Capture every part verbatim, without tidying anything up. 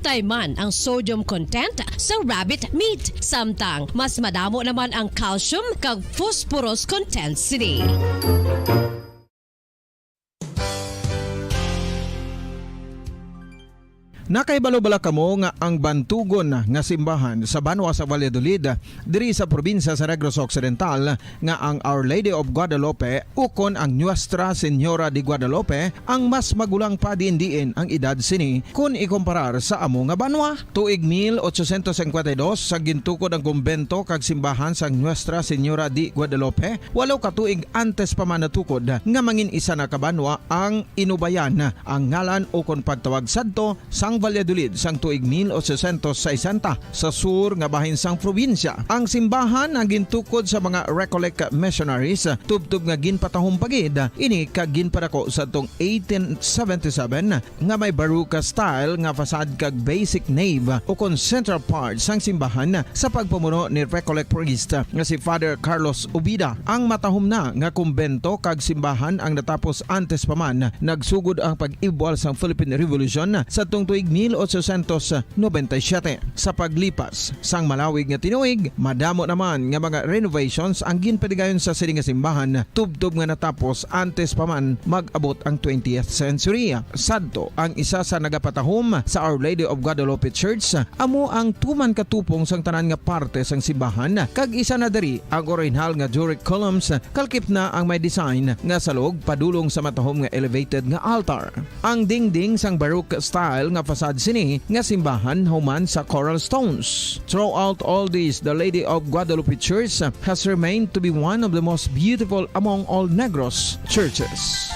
Patay man ang sodium content sa rabbit meat, samtang mas madamo naman ang calcium kag phosphorus content sini. Nakahibalo bala kamo nga ang bantugon nga simbahan sa banwa sa Valladolid, diri sa probinsya sa Negros Occidental, nga ang Our Lady of Guadalupe ukon ang Nuestra Señora de Guadalupe ang mas magulang pa diin-diin ang edad sini kon ikumparar sa amo nga banwa? Tuig mil ochocientos cincuenta y dos sa gintukod ang kumbento kag simbahan sang Nuestra Señora de Guadalupe, walo ka tuig antes pa man natukod nga mangin isa na ka banwa ang Inubayan, ang ngalan ukon pagtawag sadto sang Valladolid sang tuig mil ochocientos sesenta sa sur nga bahin sang probinsya. Ang simbahan ang gintukod sa mga Recollect missionaries, tubtob nga ginpatahom pa gid ini kag ginpadako sadtong eighteen seventy-seven nga may Baroque style nga facade kag basic nave ukon central part sang simbahan sa pagpamuno ni Recollect priest nga si Father Carlos Ubida. Ang matahom na nga kumbento kag simbahan ang natapos antes pa man nagsugod ang pag-ibwal sang Philippine Revolution sadtong tuig mil ochocientos noventa y siete. Sa paglipas sang malawig nga tinuig, madamo naman nga mga renovations ang ginpatigayon sa sini nga simbahan, tubtob nga natapos antes pa man mag-abot ang twentieth century. Sadto, ang isa sa nagapatahom sa Our Lady of Guadalupe Church amo ang tuman ka tupong sang tanan nga parte sang simbahan, kag isa na diri ang orihinal nga Doric columns, kalakip na ang may design nga salog padulong sa matahom nga elevated nga altar. Ang dingding sang Baroque style nga facade sini nga simbahan human sa coral stones. Throughout all this, the Lady of Guadalupe Church has remained to be one of the most beautiful among all Negros churches.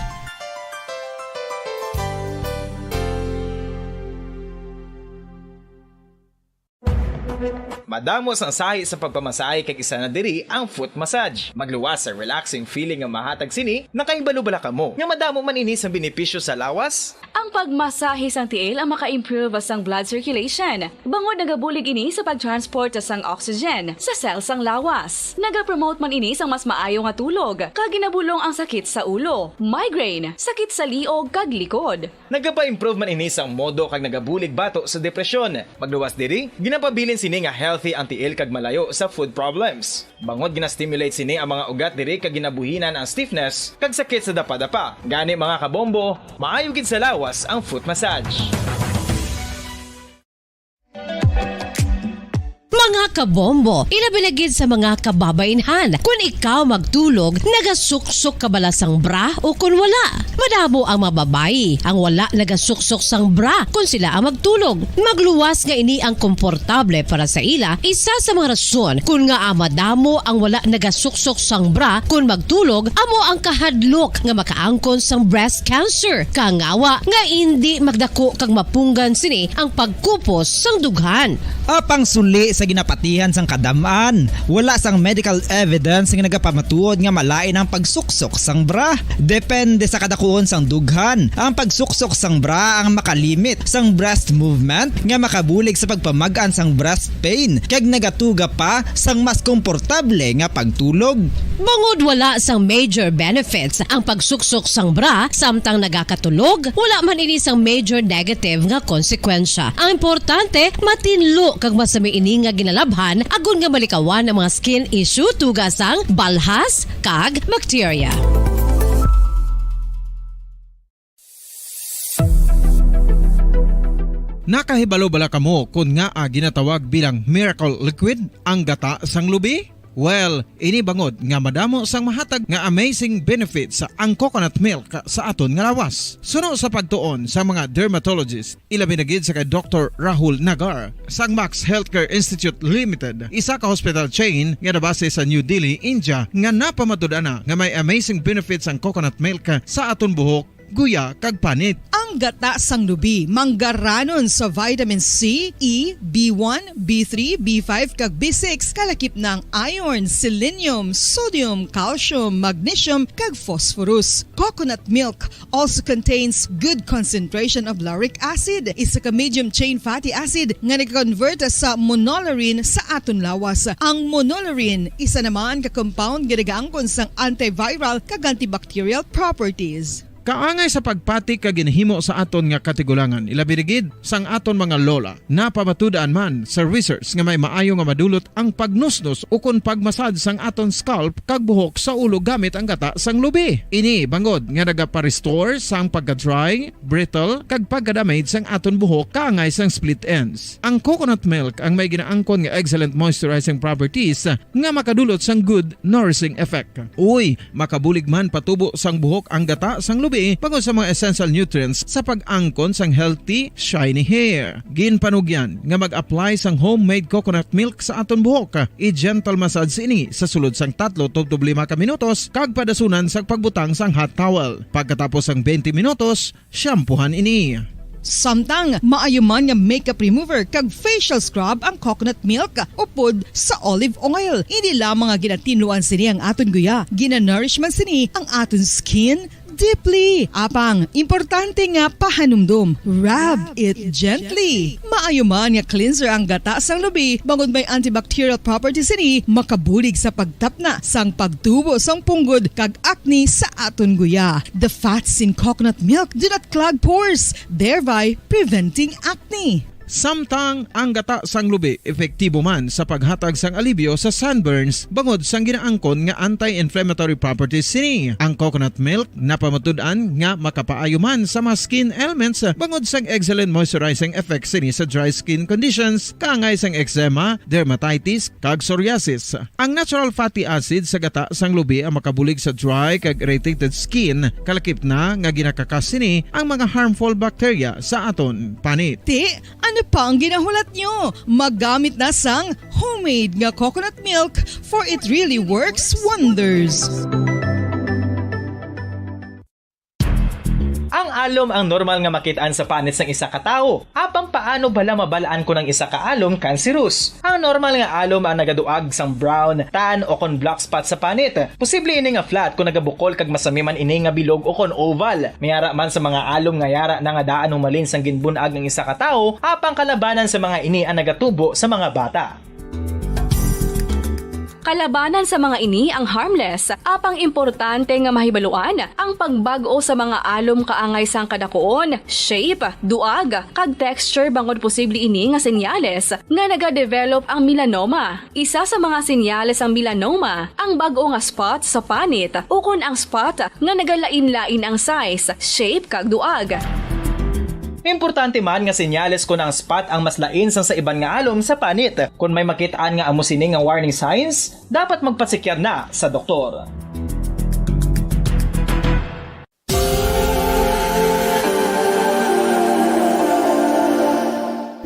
Madamo sang sahi sa pagpamasahe kag isa na diri ang foot massage. Magluwas sa relaxing feeling nga mahatag sini, nakahibalo bala kamo nga madamo man ini sang benepisyo sa lawas? Ang pagmasahe sang tiil ang maka-improve sang blood circulation, bangod nagabulig ini sa pag-transport sang oxygen sa cell sang lawas. Nagapromote man ini sang mas maayo nga tulog, kag ginabulong ang sakit sa ulo, migraine, sakit sa liog kag likod. Nagapa-improve man ini sang modo kag nagabulig bato sa depresyon. Magluwas diri, ginapabilin sini nga healthy ang tiil kag malayo sa foot problems. Bangod gina-stimulate sini ang mga ugat diri kag ginabuhinan ang stiffness kag sakit sa dapadapa. Gani, mga kabombo, maayo gid sa lawas ang foot massage. Mga kabombo, ilabi na gid sa mga kababainhan, kun ikaw magtulog, nagasuksok ka bala sang bra o kun wala? Madamo ang mga babayi ang wala nagasuksok sang bra kun sila ang magtulog. Magluwas nga ini ang komportable para sa ila, isa sa mga rason kun ngaa madamo ang wala nagasuksok sang bra kun magtulog amo ang kahadlok nga makaangkon sang breast cancer, kangawa nga indi magdako kag mapunggan sini ang pagkupos sang dughan. Apang suli sa ginapatihan sang kadam-an, wala sang medical evidence nga nagapamatuod nga malain ang pagsuksok sang bra. Depende sa kadakuon sang dughan, ang pagsuksok sang bra ang makalimit sang breast movement nga makabulig sa pagpamag-an sang breast pain kag nagatuga pa sang mas komportable nga pagtulog. Bangod wala sang major benefits ang pagsuksok sang bra samtang nagakatulog, wala man ini sang major negative nga konsekwensya. Ang importante, matinlo kag masami ini nga ginalabhan agod nga malikawan ang mga skin issue tuga sang balhas kag bakterya. Nakahibalo bala kamo kon ngaa ginatawag bilang miracle liquid ang gata sang lubi? Well, ini bangod nga madamo sang mahatag nga amazing benefits ang coconut milk sa aton nga lawas. Suno sa pagtuon sa mga dermatologist, ilabi na gid sa kay Doktor Rahul Nagar sang Max Healthcare Institute Limited, isa ka hospital chain nga nabase sa New Delhi, India, nga napamatud-an na nga may amazing benefits ang coconut milk sa aton buhok, guya, kag panit. Ang gata sang lubi manggaranon sa vitamin C, E, B one, B three, B five, kag B six, kalakip na ang iron, selenium, sodium, calcium, magnesium, kag phosphorus. Coconut milk also contains good concentration of lauric acid, isa ka medium chain fatty acid nga nag-convert sa monolaurin sa aton lawas. Ang monolaurin, isa naman ka compound nga nagaangkon sang antiviral kag antibacterial properties. Kaangay sa pagpati kag ginhimo sa aton nga katigulangan, ilabi na gid sang aton mga lola. Napamatud-an man sa research nga may maayo nga madulot ang pagnusnos ukon pagmasad sang aton scalp kag buhok sa ulo gamit ang gata sang lubi. Ini bangod nga nagapa-restore sang pagka-dry, brittle, kag pagka-damage sang aton buhok kaangay sang split ends. Ang coconut milk ang may ginaangkon nga excellent moisturizing properties nga makadulot sang good nourishing effect. Uy, makabulig man patubo sang buhok ang gata sang lubi bangod sa mga essential nutrients sa pag-angkon sang healthy, shiny hair. Ginpanugyan nga mag-apply sang homemade coconut milk sa aton buhok. I-gentle massage ini sa sulod sang tatlo tubtob lima ka minutos kag padasunan sang pagbutang sang hot towel. Pagkatapos sang twenty minutos, shampoohan ini. Samtang maayo man nga makeup remover kag facial scrub ang coconut milk upod sa olive oil. Hindi lamang nga ginatinluan sini ang aton guya, ginanourish man sini ang aton skin deeply. Apang, importante nga pahanumdom, rub it gently. Maayo man nga cleanser ang gata sang lubi, bangod may antibacterial properties sini, makabulig sa pagtapna sang pagtubo sang punggod kag acne sa aton guya. The fats in coconut milk do not clog pores, thereby preventing acne. Samtang ang gata sang lubi epektibo man sa paghatag sang alibyo sa sunburns bangod sang ginaangkon nga anti-inflammatory properties sini. Ang coconut milk napamatud-an nga makapaayo man sa mga skin ailments bangod sang excellent moisturizing effects sini sa dry skin conditions, kaangay sang eczema, dermatitis, kag psoriasis. Ang natural fatty acid sa gata sang lubi ang makabulig sa dry kag irritated skin, kalakip na nga ginakakas sini ang mga harmful bacteria sa aton panit. Ti, ano pa ang ginahulat nyo? Maggamit na sang homemade nga coconut milk, for it really works wonders. Ang alom ang normal nga makit-an sa panit sang isa ka tawo. Apang paano bala mabal-an kon ang isa ka alom cancerous? Ang normal nga alom ang nagaduag sang brown, tan, o kon black spot sa panit. Posible ini nga flat kon nagabukol kag masami man ini nga bilog o kon oval. May ara man sa mga alom nga yara na nga daan humalin sang ginbun-ag ang isa ka tawo, apang kalabanan sa mga ini ang nagatubo sa mga bata. Kalabanan sa mga ini ang harmless, apang importante nga mahibaluan ang pagbag-o sa mga alom kaangay sang kadakuon, shape, duag, kag texture, bangod posible ini nga senyales nga nagadevelop ang melanoma. Isa sa mga senyales sang melanoma ang bag-o nga spot sa panit ukon ang spot nga nagalain-lain ang size, shape, kag duag. Importante man nga senyales kon ang spot ang mas lain sang sa iban nga alom sa panit. Kon may makit-an nga amo sini nga warning signs, dapat magpatsikyar na sa doktor.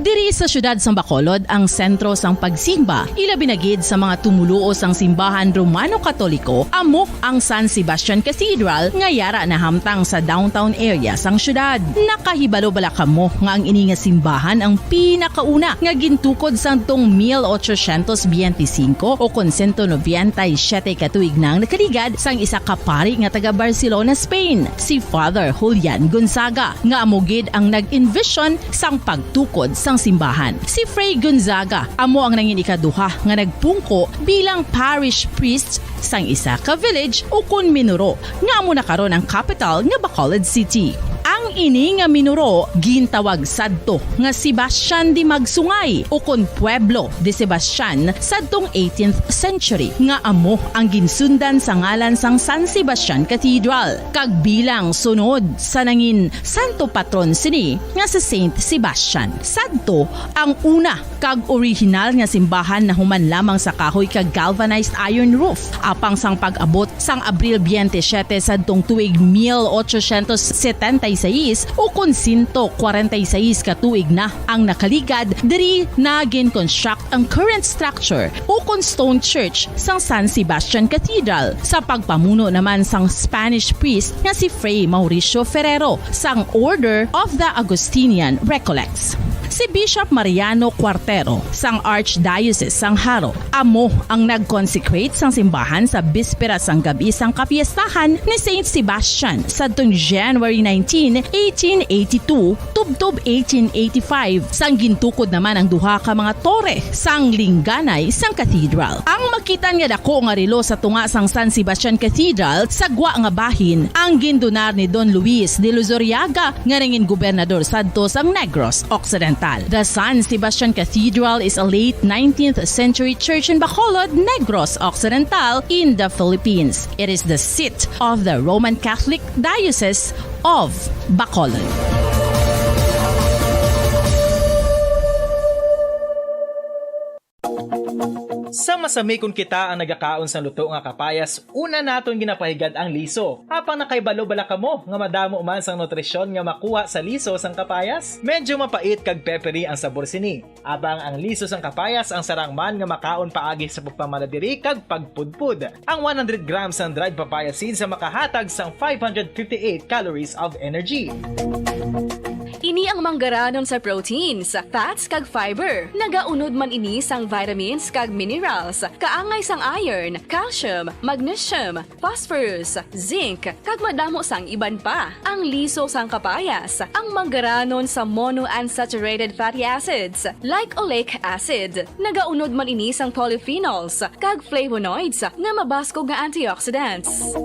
Diri sa siyudad sang Bacolod ang sentro sang pagsimba, ilabi na gid sa mga tumuluo sang simbahan Romano-Katoliko, amo ang San Sebastian Cathedral nga yara nahamtang sa downtown area sang siyudad. Nakahibalo bala kamo nga ang ini nga simbahan ang pinakauna nga gintukod sadtong mil ochocientos biyente singko o kon sento nobenta y siyete ka tuig na ang nakaligad sang isa ka pari nga taga Barcelona, Spain, si Father Julian Gonzaga, nga amo gid ang nag-envision sang pagtukod sang simbahan. Si Fray Gonzaga amo ang nangin ikaduha nga nagpungko bilang parish priest sang isa ka village ukon minuro nga amo na karon ang kapital nga Bacolod City. Ang ini nga minuro gintawag sadto nga Sebastian de Magsungay ukon Pueblo de Sebastian sadtong eighteenth century, nga amo ang ginsundan sa ngalan sang San Sebastian Cathedral, kag bilang sunod sa nangin santo patron sini nga si Saint Sebastian. Sadto ang una kag orihinal nga simbahan nahuman lamang sa kahoy kag galvanized iron roof. Apang sang pag-abot sang Abril biyente siyete sadtong tuig mil ochocientos setenta y seis, ukon sento kwarenta y seis ka tuig na ang nakaligad, diri na gin-construct ang current structure ukon stone church sang San Sebastian Cathedral, sa pagpamuno naman sang Spanish priest nga si Fray Mauricio Ferrero sang Order of the Augustinian Recollects. Si Bishop Mariano Cuartero sang Archdiocese sang Jaro amo ang nag-consecrate sang simbahan sa bispera sang gab-i sang kapiestahan ni Saint Sebastian sadtong January nineteen, eighteen eighty-two, tubtob eighteen eighty-five, sang gintukod naman ang duha ka mga tore sang lingganay sang cathedral. Ang makitan nga dako nga relo sa tunga sang San Sebastian Cathedral sa gwa nga bahin ang gindonar ni Don Luis de Luzuriaga nga nangin gobernador sadto sang Negros Occidental. The San Sebastian Cathedral is a late nineteenth century church in Bacolod, Negros Occidental, in the Philippines. It is the seat of the Roman Catholic Diocese of Bacolod. Sa masami kon kita ang nagakaon sang luto nga kapayas, una naton ginapahigad ang liso. Apang nakahibalo bala kamo nga madamo man sang nutrisyon nga makuha sa liso sang kapayas? Medyo mapait kag peppery ang sabor sini. Apang ang liso sang kapayas ang sarang man nga makaon paagi sa pagpamala diri kag pagpudpod. Ang one hundred grams sang dried papaya seeds ang makahatag sang five hundred fifty-eight calories of energy. Ini ang manggaranon sa proteins, fats, kag fiber. Nagaunod man ini sang vitamins kag minerals, kaangay sang iron, calcium, magnesium, phosphorus, zinc, kag madamo sang iban pa. Ang liso sang kapayas, ang manggaranon sa monounsaturated fatty acids, like oleic acid. Nagaunod man ini sang polyphenols kag flavonoids nga mabaskog nga antioxidants.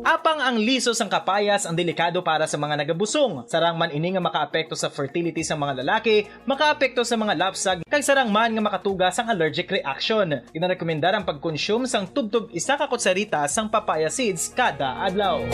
Apang ang liso sang kapayas ang delikado para sa mga nagabusong. Sarang man ini nga makaapekto sa fertility sa mga lalaki, makaapekto sa mga lapsag, kag sarang man nga makatuga sang allergic reaction. Ginarekomendar ang pagkonsume sang tubtob isa ka kutsarita sang papaya seeds kada adlaw.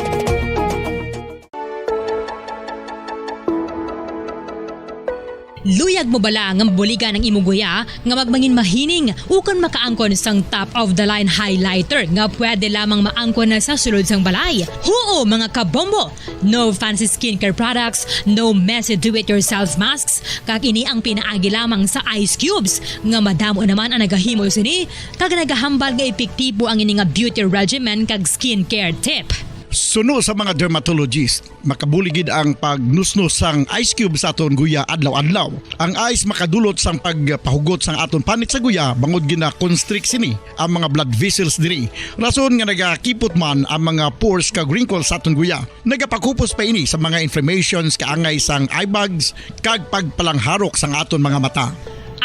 Luyag mo bala nga mabuligan ang imo guya nga magmangin mahining ukon makaangkon sang top of the line highlighter nga pwede lamang maangkon na sa sulod sang balay? Huo, mga kabombo! No fancy skincare products, no messy do-it-yourself masks, kag ini ang pinaagi lamang sa ice cubes nga madamo naman ang nagahimo sini kag nagahambal nga epektibo ang ini nga beauty regimen kag skincare tip. Suno sa mga dermatologist, makabulig gid ang pagnusnos sang ice cube sa aton guya adlaw-adlaw. Ang ice makadulot sang pagpahugot sang aton panit sa guya bangod gina-constrict sini ang mga blood vessels diri, rason nga nagakipot man ang mga pores kag wrinkles sa aton guya. Nagapakupos pa ini sa mga inflammations kaangay sang eye bags kag pagpalangharok sang aton mga mata.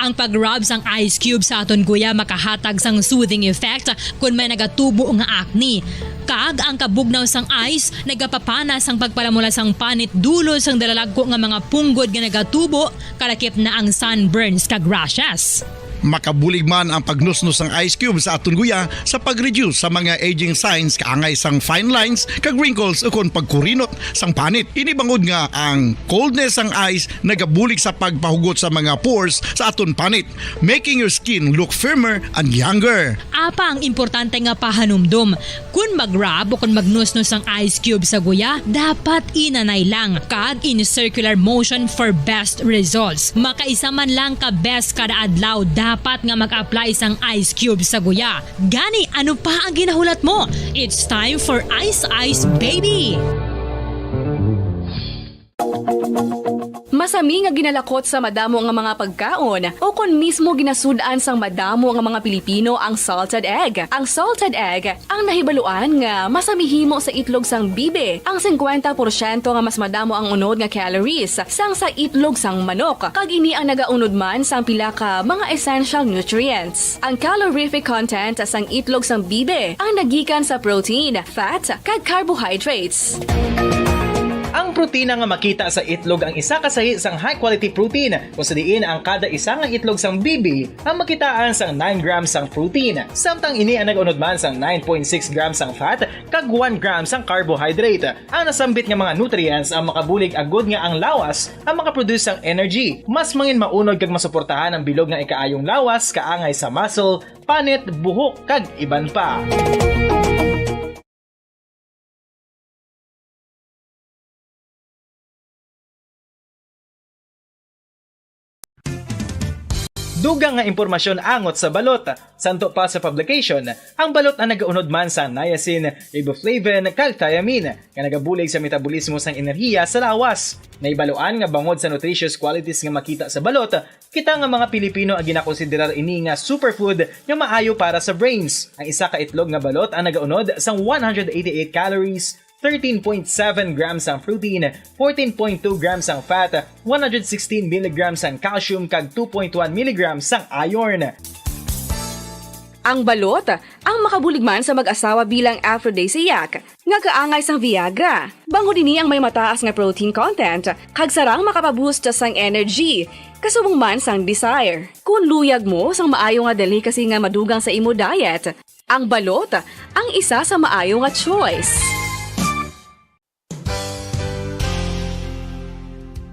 Ang pag-rub sang ice cube sa aton guya makahatag sang soothing effect kon may nagatubo nga acne. Kag ang kabugnaw sang ice nagapapana sang pagpalamula sang panit dulot sang dalalagko nga mga punggod nga nagatubo, kalakip na ang sunburns kag rashes. Makabulig man ang pagnusnos sang ice cube sa aton guya sa pag-reduce sa mga aging signs kaangay sang fine lines kag wrinkles ukon pagkurinot sang panit. Ini bangod nga ang coldness sang ice nagabulig sa pagpahugot sa mga pores sa aton panit, making your skin look firmer and younger. Apang importante nga pahanumdom, kon mag-rub o kon magnusnos ang ice cube sa guya, dapat inanay lang kag in circular motion for best results. Makaisa man lang ka beses kada adlaw dapat nga mag-apply sang ice cube sa guya. Gani, ano pa ang ginahulat mo? It's time for Ice Ice Baby! Masami nga ginalakot sa madamo nga mga pagkaon, o kon mismo ginasud-an sang madamo nga mga Pilipino ang salted egg. Ang salted egg ang nahibaluan nga masami himo sa itlog sang bibi. Ang singkwenta porsyento nga mas madamo ang unod nga calories sang sa itlog sang manok, kag ini ang nagaunod man sang pila ka mga essential nutrients. Ang calorific content sang itlog sang bibi ang nagikan sa protein, fat, kag carbohydrates. Ang protina nga makita sa itlog ang isa ka sahi sang high-quality protein, kung sa diin ang kada isa nga itlog sang bibi ang makitaan sang nine grams sang protein, samtang ini ang nag-unod man sang nine point six grams sang fat kag one gram sang carbohydrate. Ang nasambit nga mga nutrients ang makabulig agud nga ang lawas ang makaproduce sang energy. Mas mangin maunod kag masuportahan ang bilog nga ikaayong lawas kaangay sa muscle, panit, buhok, kag iban pa. Dugang nga impormasyon angot sa balot. Santo pa sa publication, ang balot ang nagaunod man sa niacin, riboflavin, kag thiamine, nga nagabulig sa metabolismo sang enerhiya sa lawas. Naibaluan nga bangod sa nutritious qualities nga makita sa balot, kita nga mga Pilipino ang ginakonsiderar ini nga superfood nga maayo para sa brains. Ang isa ka itlog nga balot ang nagaunod sang one hundred eighty-eight calories, thirteen point seven grams ang protein, fourteen point two grams ang fat, one hundred sixteen milligrams ang calcium, kag two point one milligrams ang iron. Ang balot ang makabulig man sa mag-asawa bilang aphrodisiac, nga kaangay sang Viagra. Bangod ini ang may mataas nga protein content, kag sarang makapaboost sang energy, kasubong man sang desire. Kung luyag mo sang maayo nga delicacy nga madugang sa imo diet, ang balot ang isa sa maayo nga choice.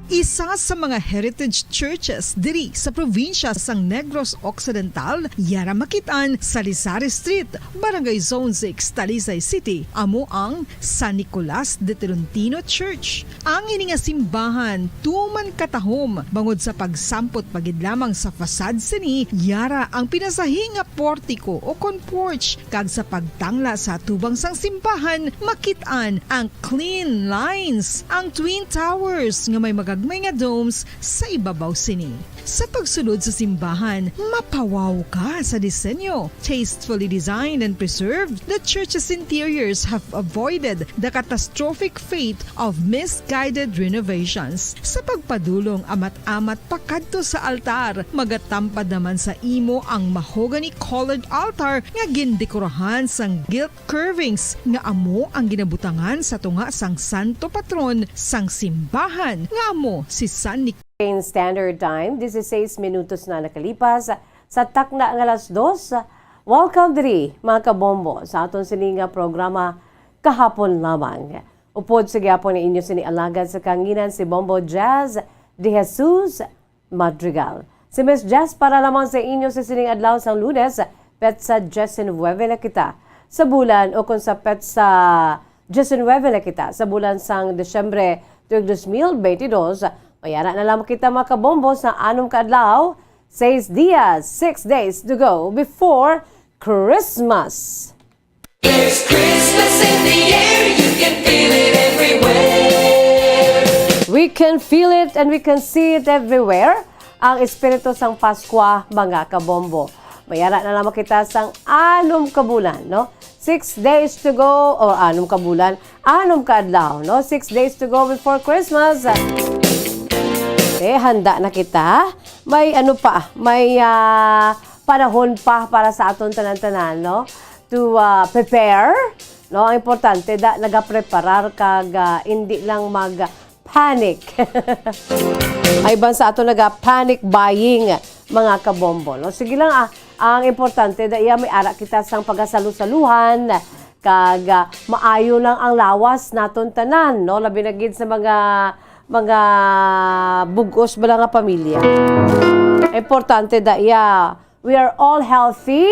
Isa sa mga heritage churches diri sa probinsya sang Negros Occidental, yara makit-an sa Lisari Street, Barangay Zone six, Talisay City, amo ang San Nicolas de Tolentino Church. Ang ini nga simbahan tuman katahom bangod sa pagsampot pa gid lamang sa facade sini, yara ang pinasahi nga portiko o kon porch, kag sa pagtangla sa atubang sang simbahan, makit-an ang clean lines, ang twin towers nga may magagmay nga domes sa ibabaw sini. Sa pagsulod sa simbahan, mapawaw ka sa disenyo. Tastefully designed and preserved, the church's interiors have avoided the catastrophic fate of misguided renovations. Sa pagpadulong amat-amat pakadto sa altar, magatampad naman sa imo ang mahogany-colored altar nga gindekorahan sang gilt curvings nga amo ang ginabutangan sa tunga sang santo patron sang simbahan nga amo si San Nic- In Standard Time, dieciséis minutos na nakalipas sa takna nga alas dos. Welcome diri, mga kabombo, sa aton sini nga programa Kahapon Lamang. Upod sa gihapon ni inyo sini alagad sa kanginan, si Bombo Jazz de Jesus Madrigal. Si Miss Jazz para lamang sa inyo sa sining adlaw sang Lunes, petsa diecinuebe na kita sa bulan, o kung sa petsa diecinuebe na kita sa bulan sang Disyembre tuig dos mil beintidos. Mayara na lamang kita, mga kabombo, sa anom ka adlaw, seis dias, six days to go before Christmas. There's Christmas in the air, you can feel it everywhere. We can feel it and we can see it everywhere. Ang espiritu sang Paskwa, mga kabombo. Mayara na lamang kita sang anom ka bulan, no? Six days to go, or anom ka bulan, anom ka adlaw, no? Six days to go before Christmas. Eh, handa na kita. May ano pa, may, ah, panahon pa para sa aton tanan-tanan, no? To, ah, prepare, no? Ang importante da nagapreparar kag, ah, indi lang mag panic. Ay ban sa ato naga panic buying, mga kabombo, no? Sige lang, ah, ang importante da iya may ara kita sang pagasalusaluhan kag, ah, maayo lang ang lawas naton tanan, no? Labi na gid sa mga, mga bug-os bala nga pamilya. Importante da iya we are all healthy,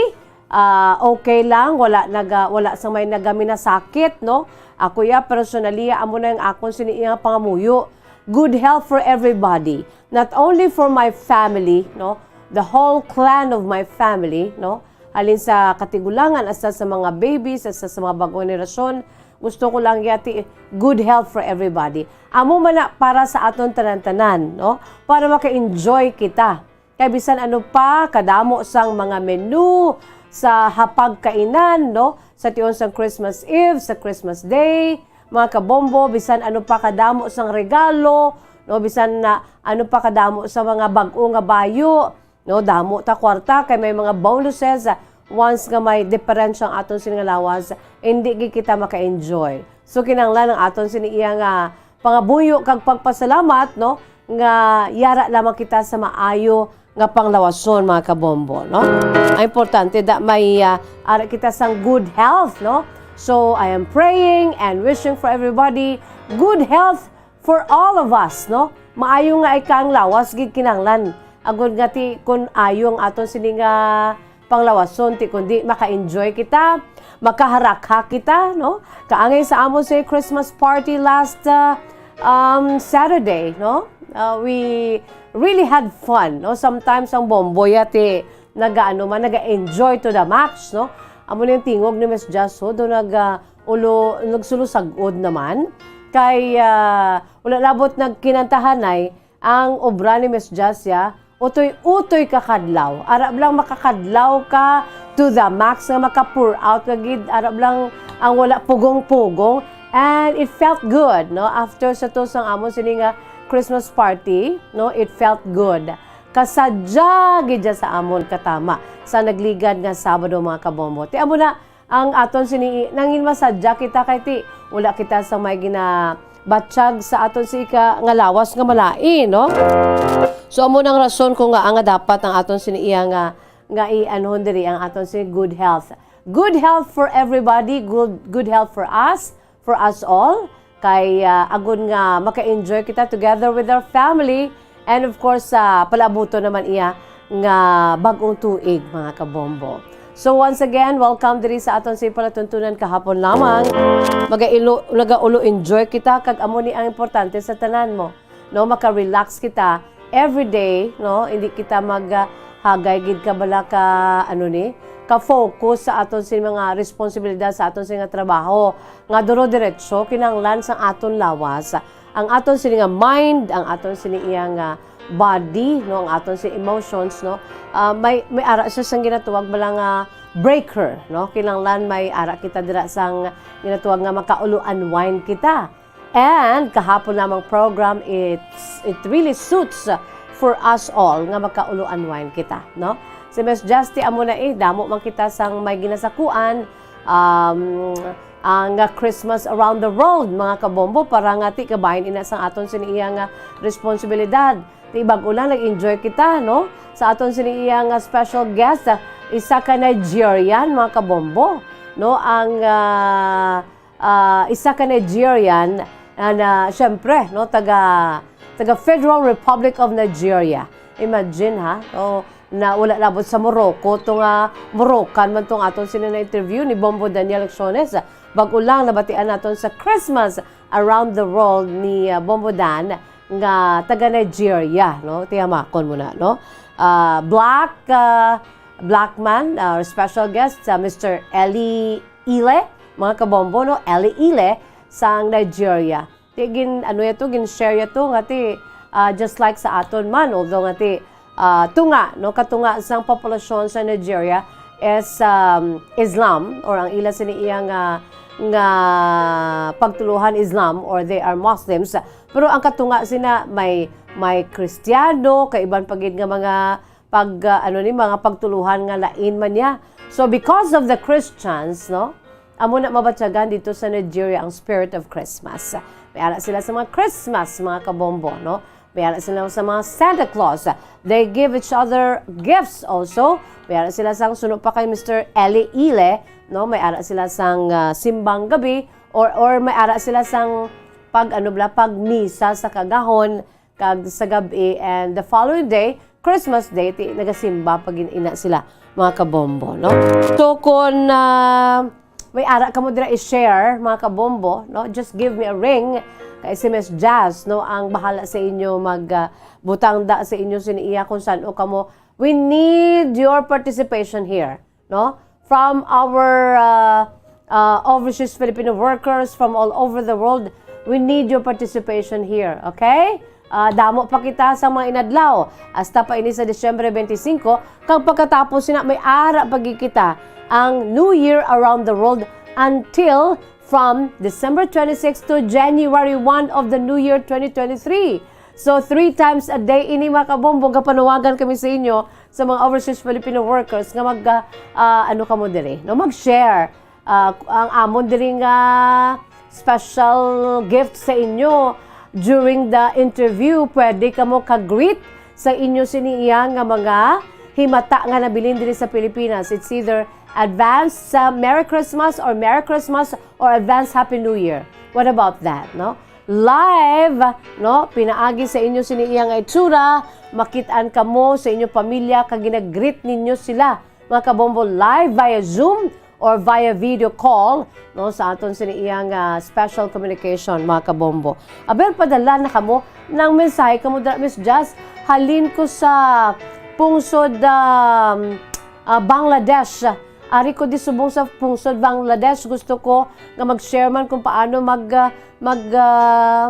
ah, okay lang, wala naga-, wala sang may nagaminasakit, no? Ako ya, personally, amo na ang akon sini nga pangamuyo. Good health for everybody. Not only for my family, no? The whole clan of my family, no? Halin sa katigulangan, hasta sa mga babies, hasta sa mga bagong henerasyon, gusto ko lang yati good health for everybody. Amo man na para sa aton tanan-tanan, no? Para maka-enjoy kita. Kay bisan ano pa kadamo sang mga menu sa hapagkainan, no? Sa tion sang Christmas Eve, sa Christmas Day, mga kabombo, bisan ano pa kadamo sang regalo, no? Bisan na ano pa kadamo sa mga bag-o nga bayo, no? Damo ta kwarta kay may mga bonuses, ah, once nga may diferensya ang aton sini nga lawas, hindi gid kita maka-enjoy. So, kinahanglan ang aton sini iya nga pangabuyo kag pagpasalamat, no, nga yara lamang kita sa maayo nga panglawason, mga kabombo, no? Ang importante da may, ah, ara kita sang good health, no? So, I am praying and wishing for everybody good health for all of us, no? Maayo nga ika ang lawas gid kinahanglan. Agod nga ti kun ayo ang aton sini nga panglawason, ti kundi maka-enjoy kita, makaharakha kita, no? Kaangay sa amon sa Christmas party last, uh, um, Saturday, no? Uh, we really had fun, no? Sometimes ang Bombo yati nagaano man, naga-enjoy to the max, no? Amo na yung tingog ni Miss Jazz, ho, do naga ulo, nagsulusagod naman. Kay, ah, wala labot nagkinantahanay ang obra ni Miss Jazz, ya. Utoy-utoy ka kadlaw. Ara lang makakadlaw ka to the max nga maka-pour out ka gid. Ara lang ang wala pugong-pugong. And it felt good, no? After sa to sang amon sini nga Christmas party, no? It felt good. Kasadya gid siya sa amon katama sa nagligad nga Sabado, mga kabombo. Ti amo na ang aton sini, nangin masadya kita kay ti wala kita sa may ginabatyag sa aton si ika nga lawas nga malain, no? So, amo nang rason ko nga, nga dapat ang aton sini iya nga, nga i-anhon diri ang aton si good health. Good health for everybody, good, good health for us, for us all. Kay, ah, agud nga maka-enjoy kita together with our family. And of course, sa palabuto naman iya nga bag-ong tuig, mga kabombo. So once again, welcome diri sa aton sa palatuntunan kahapon lamang. Magailo, nagaulo enjoy kita, kag amo ni ang importante sa tanan mo. No, maka-relax kita every day, no? Hindi kita mag, ah, hagay gid ka bala ka, ano ni, ka-focus sa aton sa mga responsibilidad sa aton sa nga trabaho. Nga duro-diretso kinahanglan sa aton lawas. Ang aton sini nga mind, ang aton sini iya nga body, no, ang aton sini emotions, no, ah, may, may ara siya sang ginatuwag bala nga breaker, no? Kinahanglan may ara kita dira sang ginatuwag nga makaulo-unwind kita. And kahapon namang program, it's, it really suits for us all nga makaulo-unwind kita, no? Si Miss Justy, amo na eh, damo man kita sang may ginasakuan, um, ang, ah, Christmas around the world, mga kabombo, para nga ti kabahin ina sang aton sini iya nga responsibilidad. Ti bag-o lang nag-enjoy kita, no? Sa aton sini iya nga special guest, ah, isa ka Nigerian, mga kabombo, no? Ang, ah, ah, isa ka Nigerian, ah, na, syempre, no, taga, taga Federal Republic of Nigeria. Imagine, ha? O, na wala labot sa Morocco, to nga Moroccan man tong aton sini na interview ni Bombo Daniel Acciones. Bag-o lang nabatian naton sa Christmas Around the World ni, ah, Bombo Dan nga taga Nigeria, no? Tiyamakon mo na, no? Ah, black, ah, black man, ah, special guest, sa Mister Eli Ile, mga kabombo, no? Eli Ile sang Nigeria. Ti gin, ano ya to, gin-share ya to, nga ti, ah, just like sa aton man, although nga ti, ah, tunga, no? Katunga sang populasyon sa Nigeria is, um, Islam, or ang ila sini iya nga, nga pagtuluhan Islam, or they are Muslims. Pero ang katunga sina may, may Kristiyano, kaiban pa gid nga mga pag, ah, ano ni, mga pagtuluhan nga lain man niya. So, because of the Christians, no, amo na mabatyagan dito sa Nigeria ang spirit of Christmas. May ara sila sa mga Christmas, mga kabombo, no? May ara sila sa mga Santa Claus. They give each other gifts also. May ara sila sang suno pa kay Mister Eli Ile, no? May ara sila sang, ah, simbang gabi, or, or may ara sila sang pag, ano bala, pag misa sa kagahon, kag sa gab-i, and the following day, Christmas Day, ti nagasimba pa gid ina sila, mga kabombo, no? So, kung, ah, may ara kamo dira i-share, mga kabombo, no? Just give me a ring. Kay si Miss Jazz, no, ang bahala sa inyo mag, ah, butang da sa inyo sini iya kung san-o kamo. We need your participation here, no? From our, uh, uh, overseas Filipino workers from all over the world, we need your participation here, okay? Ah, damo pa kita sa mga inadlaw, hasta pa ini sa Disyembre twenty-five, kag pagkatapos sina may ara pa gid kita ang New Year around the world until from December twenty-six to January one of the New Year twenty twenty-three. So, three times a day ini, mga kabombo, gapanawagan kami sa inyo, sa mga overseas Filipino workers, nga mag, ah, ah, ano kamo diri, no? Mag-share. Ah, ang amon diri nga special gift sa inyo during the interview, pwede kamo ka-greet sa inyo sini iya nga mga himata nga nabilin diri sa Pilipinas. It's either advance, ah, Merry Christmas or Merry Christmas or advance Happy New Year. What about that, no? Live, no? Pinaagi sa inyo sini iya nga itsura, makit-an kamo sa inyo pamilya kag ginag-greet ninyo sila, mga kabombo, live via Zoom or via video call, no, sa aton sini iyang, ah, special communication, mga kabombo. Aber, padala na kamo ng mensahe kamo dira, Miss Jazz. Halin ko sa pungsod, um, ah, Bangladesh. Ari ko di subong sa pungsod Bangladesh. Gusto ko nga mag-share man kung paano mag, ah, mag, ah,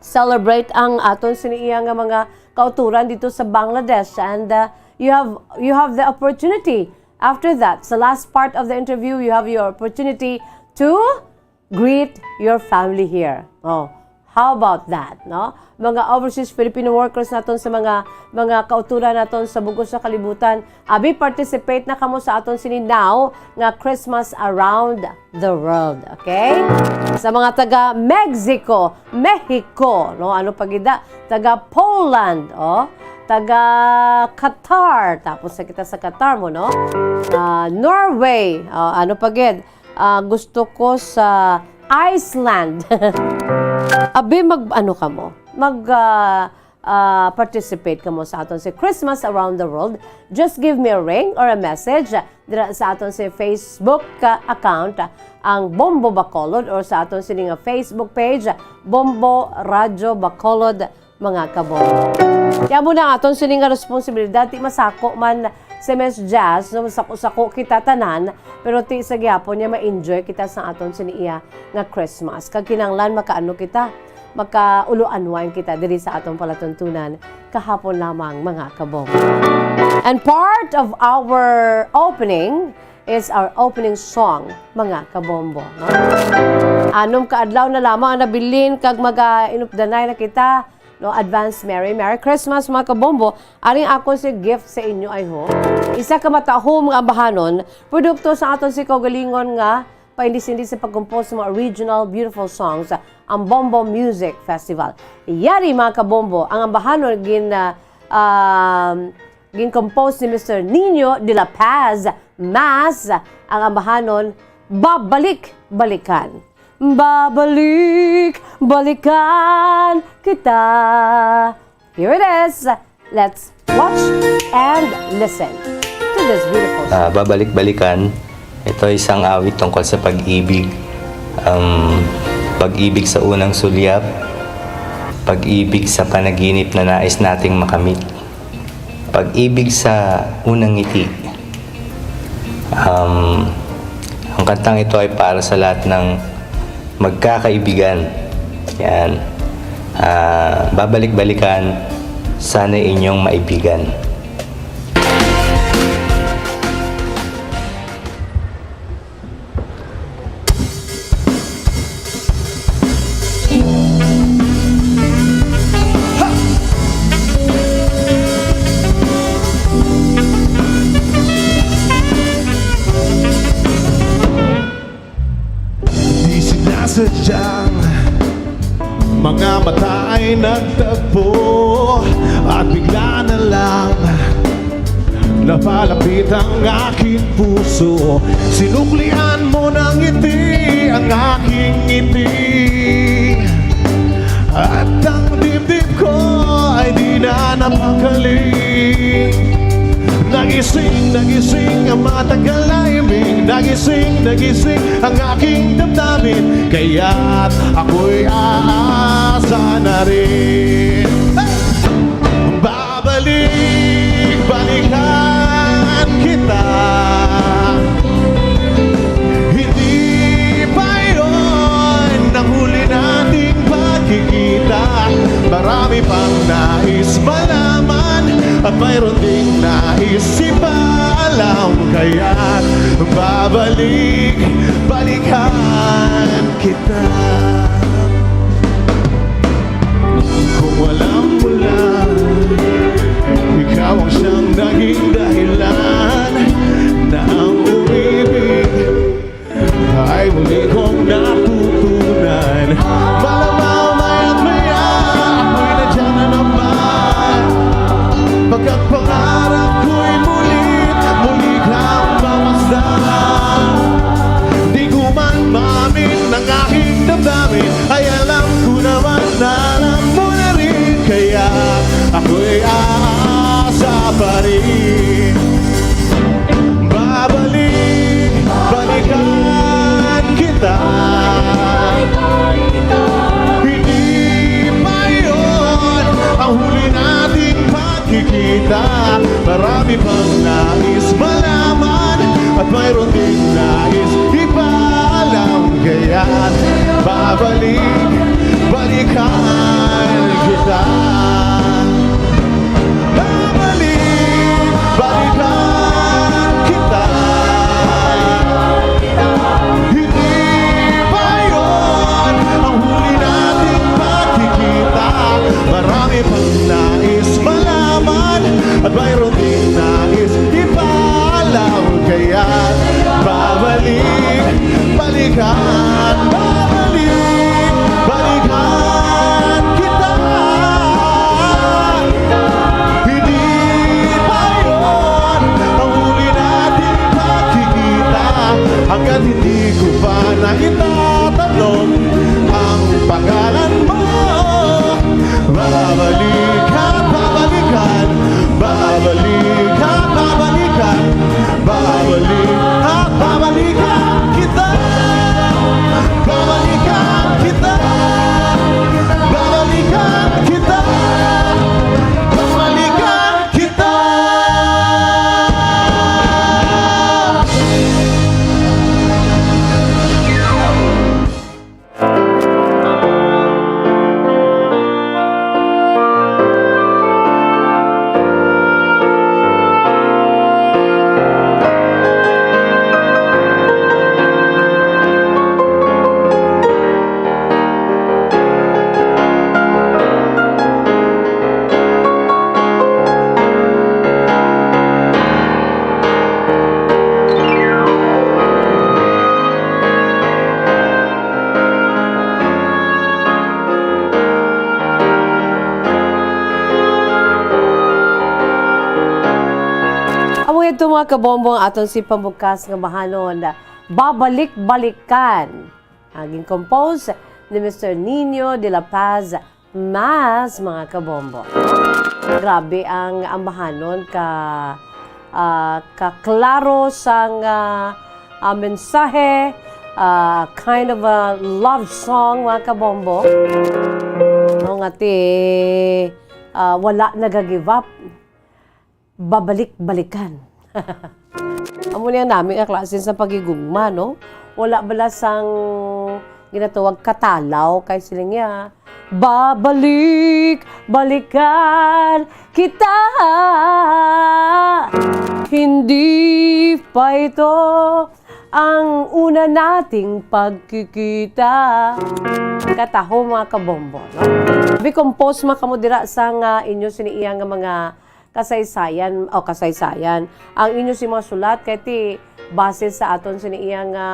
celebrate ang aton sini iya nga mga kauturan dito sa Bangladesh. And, uh, you have, you have the opportunity after that, sa last part of the interview, you have your opportunity to greet your family here. Oh, how about that, no? Mga overseas Filipino workers naton sa mga, mga kauturan naton sa bug-os nga kalibutan, abi, participate na kamo sa aton sini now nga Christmas Around the World, okay? Sa mga taga Mexico, Mexico, no? Ano pa gid na? Taga Poland, oh. Taga Qatar. Tapos na kita sa Qatar mo, no? Ah, Norway. Oh, ano pa gid? Ah, gusto ko sa Iceland. Abi, mag, ano kamo? Mag, ah, ah, participate kamo sa aton si Christmas Around the World. Just give me a ring or a message dira sa aton si Facebook, ah, account, ah, ang Bombo Bacolod, or sa aton sini nga Facebook page, Bombo Radyo Bacolod, mga kabombo. Kaya mo na aton sini nga responsibilidad, ti masako man si Miss Jazz, no, masako-sako kita tanan, pero ti sa gihapon niya ma-enjoy kita sa aton sini iya nga Christmas. Kag kinahanglan makaano kita, makaulo-anwan kita diri sa aton palatuntunan kahapon lamang, mga kabombo. And part of our opening is our opening song, mga kabombo, no? Anom ka adlaw na lamang ang nabilin kag mag-, ah, inupdanay na kita, no? Advance Merry, Merry Christmas, mga kabombo. Aring ako si gift sa inyo, I hope. Isa ka matahom nga ambahanon, produkto sa aton si kaugalingon nga paindis-indis sa pag-compose sa mga original beautiful songs, ang Bombo Music Festival. Yari, mga kabombo, ang ambahanon gin, ah, um, gin-compose ni Mister Nino de la Paz, mas ang ambahanon, Babalik Balikan. Babalik Balikan Kita. Here it is. Let's watch and listen to this beautiful song. Ah, Babalik Balikan, ito ay isang awit tungkol sa pag-ibig. Um, pag-ibig sa unang sulyap, pag-ibig sa panaginip na nais nating makamit, pag-ibig sa unang ngiti. Um, ang kantang ito ay para sa lahat ng magkakaibigan. Yan. Ah, Babalik Balikan, sana inyong maibigan. Di sinasadyang mga mata ay nagtagpo at bigla na lang napalapit ang aking puso. Sinuklian mo ng ngiti ang aking ngiti at ang dibdib ko ay di na napakali. Nagising, nagising ang matagal na iming. Nagising, nagising ang aking damdamin. Kaya't ako'y aasa na rin. Hey! Babalik, balikan kita. Hindi pa yun ang huli nating pagkikita. Marami pang nais malaman at mayroon ding nais ipaalam. Kaya't babalik, balikan kita. Kung alam mo lang, ikaw ang siyang naging dahilan na ang umibig ay muli kong natutunan. Malamang maya't maya, ako'y nandiyan na naman. Pagkat pangarap ko'y muli, muli kang mamasdan. Di ko man maamin ang aking damdamin, ay alam ko naman na alam mo na rin. Kaya ako'y aasa pa rin. Babalik, Marami pang nais malaman at mayroon ding nais ipaalam. Kaya't babalik, balikan kita. Babalik, balikan kita. Hindi pa yun ang huli nating pagkikita. Marami pang nais malaman at mayroon ding nais ipaalam. Kaya babalik, balikan, babalik, balikan kita. Hindi pa yun ang huli nating pagkikita hanggat hindi ko pa na itatanong ang pangalan mo. Babalik at babalikan, babalik at babalikan, babalik at babalikan kita. Babalikan kita, babalikan kita, babalikan kita. Amo ito, mga kabombo, ang aton si pambukas nga bahanon, Babalik-balikan. Ah, gin-compose ni Mister Nino de la Paz Mas, mga kabombo. Grabe ang ambahanon ka, ah, kaklaro sang, ah, ah, mensahe, ah, kind of a love song, mga kabombo. Mao nga ti, ah, wala nagagive up. Babalik-balikan. Amo ni ang nami nga klase sa paghigugma, no? Wala bala sang ginatawag katalaw kay sila niya, "Babalik, balikan kita. Hindi pa ito ang una nating pagkikita." Kataho, mga kabombo, no? Bi-compose man kamo dira sang inyo sini iya nga mga kasaysayan, o kasaysayan, ang inyo si mga sulat kay ti base sa aton sini iya nga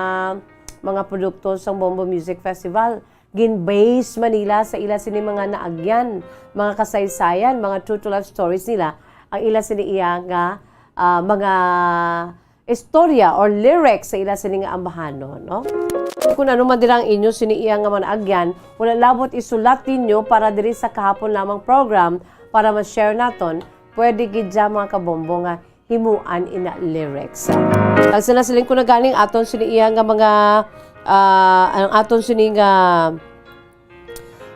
mga produkto sang Bombo Music Festival. Gin-base man nila sa ila sini mga naagyan, mga kasaysayan, mga true to life stories nila, ang ila sini iya nga, ah, mga istorya or lyrics sa ila sini nga ambahanon, no? Kung ano man dira ang inyo sini iya nga mga naagyan, wala labot isulat ninyo para diri sa kahapon lamang program para ma-share naton, pwede gid dya, mga kabombo, nga himuan ina lyrics. Ang sinasiling ko na ganing aton sini iya nga mga, ah, ang aton sini nga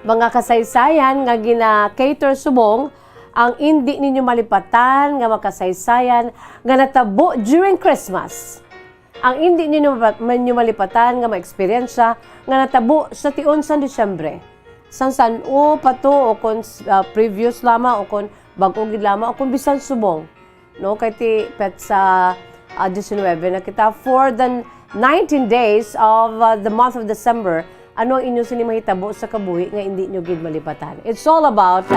mga kasaysayan nga gina-cater subong ang indi ninyo malipatan nga mga kasaysayan nga natabo during Christmas. Ang indi ninyo ma-, ninyo malipatan nga mga eksperyensya nga natabo sa tion sang Disyembre. Sang san-o pa to, o kon, ah, previous lamang, o kon bag-o gid lamang, o kon bisan subong. No, kay ti petsa, ah, diecinuebe na kita. For the nineteen days of, ah, the month of December, ano ang inyo sini mahitabo sa kabuhi nga indi nyo gid malipatan? It's all about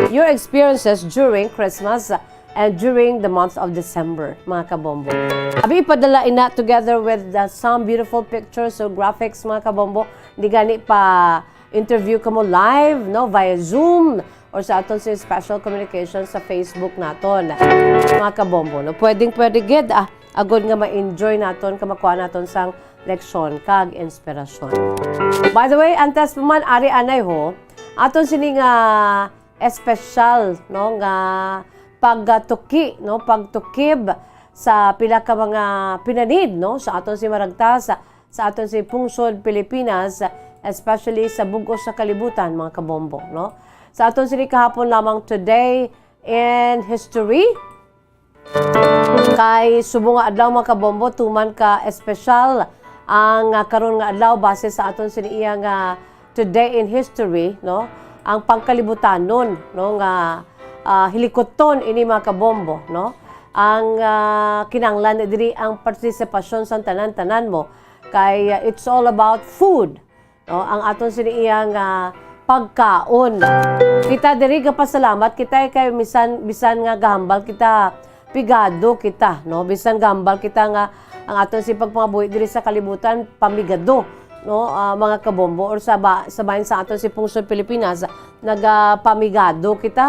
your experiences during Christmas and during the month of December, mga kabombo. Abi, ipadala ina together with, uh, some beautiful pictures or graphics, mga kabombo. Di gani pa interview kamo live, no, via Zoom or sa aton si special communication sa Facebook naton, mga kabombo, no? Pwedeng pwede gid, ah, agod nga ma-enjoy naton, kamakuha naton sang leksyon kag inspirasyon. By the way, antes pa man, ari anay ho, aton sini nga espesyal, no, nga pagtuki, no, pagtukib sa pila ka mga pinanid, no, sa aton si maragta sa sa aton sini pungsod Pilipinas, especially sa bug-os nga kalibutan, mga kabombo, no? Sa aton sini kahapon lamang today, in History. Kay subong nga adlaw, mga kabombo, tuman ka espesyal ang, ah, karon nga adlaw base sa aton sini iya nga Today in History, no? Ang pangkalibutanon, no, nga, ah, hilikuton ini, mga kabombo, no? Ang, ah, kinahanglan diri ang partisipasyon sang tanan-tanan mo, kay, ah, it's all about food, no? Ang aton sini iya nga pagkaon. Kita diri gapasalamat kita kay misan, bisan nga gahambal kita, pigado kita, no? Bisan gahambal kita nga ang aton si pagpangabuhi diri sa kalibutan pamigado, no? Ah, mga kabombo, or sa ba-, sa bahin sa aton si pungsod Pilipinas, nagapamigado kita.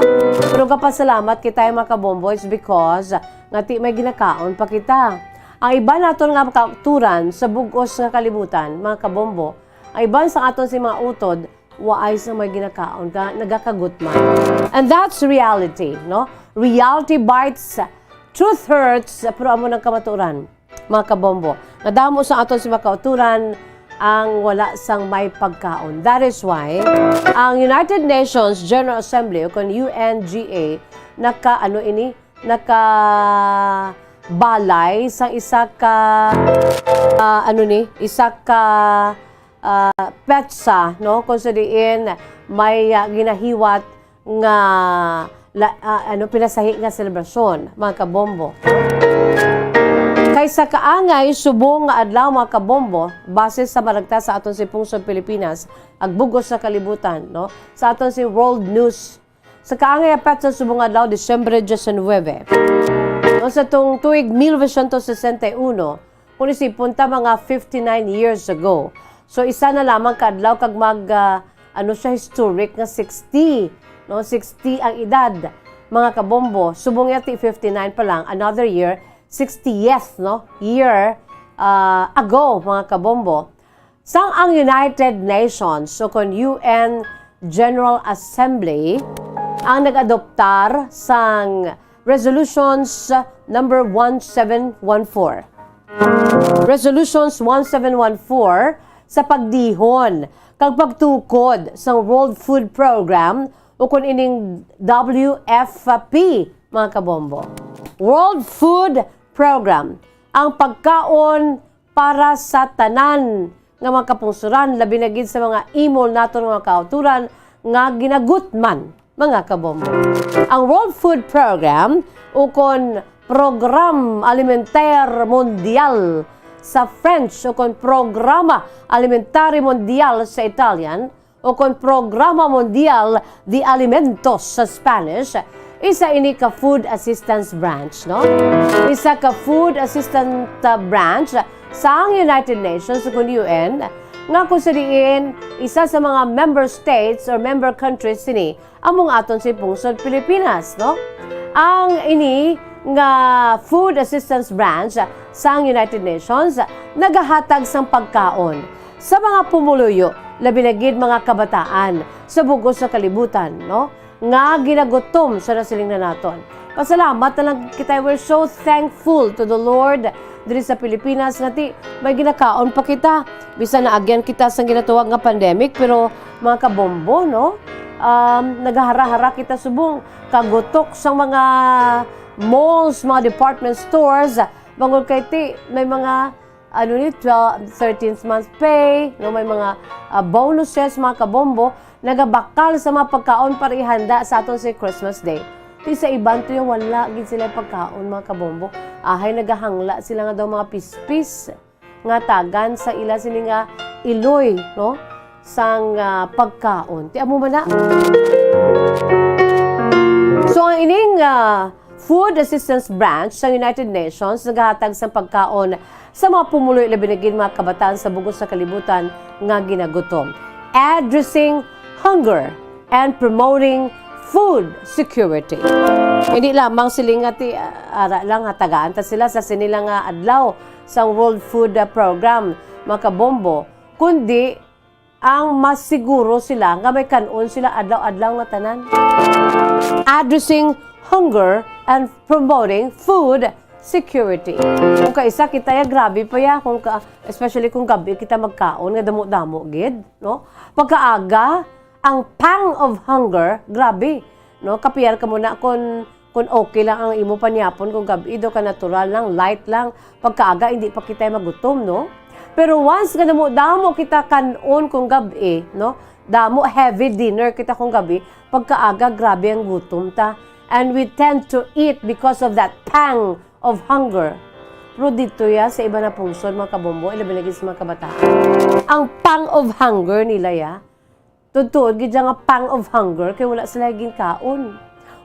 Pero gapasalamat kita, mga kabombo, is because nga ti may ginakaon pa kita. Ang iban naton nga kautoran sa bug-os nga kalibutan, mga kabombo, ang iban sa aton si mga utod, waay sa may ginakaon ka, nagakagutman. And that's reality, no? Reality bites, truth hurts, pero amo nang kamatuoran, mga kabombo. Nga damo sa aton si mga kautoran ang wala sang may pagkaon. That is why ang United Nations General Assembly, o kon U N G A, naka, ano ini, nakabalay sa isa ka, ah, ano ni, isa ka, ah, petsa, no, kung sa diin may, ah, ginahiwat nga la-, ah, ano, pinasahi nga selebrasyon, mga kabombo. Kay sa kaangay subong nga adlaw, mga kabombo, base sa maragta sa aton si pungsod Pilipinas, ag bug-os sa kalibutan, no, sa aton si World News, sa kaangay nga petsa subong adlaw, Disyembre diecinuebe. No, sa tung tuig mil novecientos sesenta y uno, kung isipon ta, mga fifty-nine years ago. So, isa na lamang ka adlaw kag mag, ah, ano siya, historic nga sixty, no? Sixty ang edad, mga kabombo. Subong niya ti fifty-nine pa lang, another year, sixtieth, no? Year, ah, ago, mga kabombo. Sang ang United Nations, o kon U N General Assembly, ang nag-adoptar sang Resolutions number one seven one four. Resolutions one seven one four sa pagdihon kag pagtukod sang World Food Program, o kon ining W F P, mga kabombo. World Food Program, ang pagkaon para sa tanan nga mga kapungsuran, labi na gid sa mga imol naton nga mga kautoran nga ginagutman, mga kabombo. Ang World Food Program, ukon Programme Alimentaire Mondial sa French, ukon Programa Alimentary Mondial sa Italian, ukon Programa Mundial de Alimentos sa Spanish, isa ini ka food assistance branch, no? Isa ka food assistance, uh, branch sang United Nations, ukon U N, nga kung sa diin isa sa mga member states or member countries sini among aton si pungsod Pilipinas, no? Ang ini nga food assistance branch sang United Nations nagahatag sang pagkaon sa mga pumuluyo, labi na gid mga kabataan sa bug-os nga kalibutan, no, nga ginagutom sa nasiling na naton. Pasalamat na lang kita. We're so thankful to the Lord diri sa Pilipinas nga ti may ginakaon pa kita. Bisan naagyan kita sang ginatawag nga pandemic, pero mga kabombo, no, um, nagahara-hara kita subong kagutok sang mga malls, mga department stores, bangod kay ti may mga ano ni, twelve, thirteenth month pay, no, may mga, ah, bonuses, mga kabombo, nagabakal sa mga pagkaon para ihanda sa aton si Christmas Day. Ti sa iban to, wala gid sila pagkaon, mga kabombo. Ahay, nagahangla sila nga daw mga pispis nga tagan sa ila sini nga iloy, no, sang, ah, pagkaon. Ti amo man na. So, ang ining, ah, Food Assistance Branch sang United Nations nagahatag sang pagkaon sa mga pumuluyo, labi na gid mga kabataan sa bug-os nga kalibutan nga ginagutom. Addressing hunger and promoting food security. Hindi lamang sila nga ti, ara lang, hatagaan ta sila sa sini lang nga adlaw sang World Food, ah, Program, mga kabombo, kundi ang mas siguro sila nga may kan-on sila adlaw-adlaw nga tanan. Addressing hunger and promoting food security. Kung kaisa kita ya, grabe pa ya. Kung ka, especially kung gabi kita magkaon nga damo-damo gid, no? Pagkaaga, ang pang of hunger, grabe. no? Kapiar ka muna kung, kung okay lang ang imo panyapon, kung gab-i daw ka natural lang, light lang, pagkaaga, hindi pa kita magutom, no? Pero once nga namo-, damo kita kan-on kung gab-i, no? Damo, heavy dinner kita kung gab-i, pagkaaga, grabe ang gutom ta. And we tend to eat because of that pang of hunger. Pero dito ya, sa iba na pungsod, mga kabombo, ilabi lagi sa mga kabataan. Ang pang of hunger nila ya, tuod-tuod gid ya nga pang of hunger, kay wala sila ginkaon.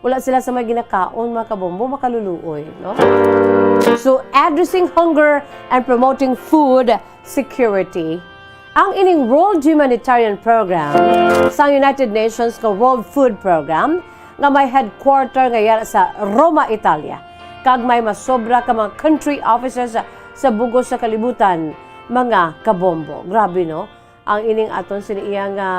Wala sila sa may ginakaon, mga kabombo, makaluluoy, no? So, addressing hunger and promoting food security, ang ining World Humanitarian Program sa United Nations nga World Food Program nga may headquarter nga yara sa Roma, Italia, kag may masobra ka mga country offices sa bugos sa kalibutan, mga kabombo. Grabe, no? Ang ining aton sini iya nga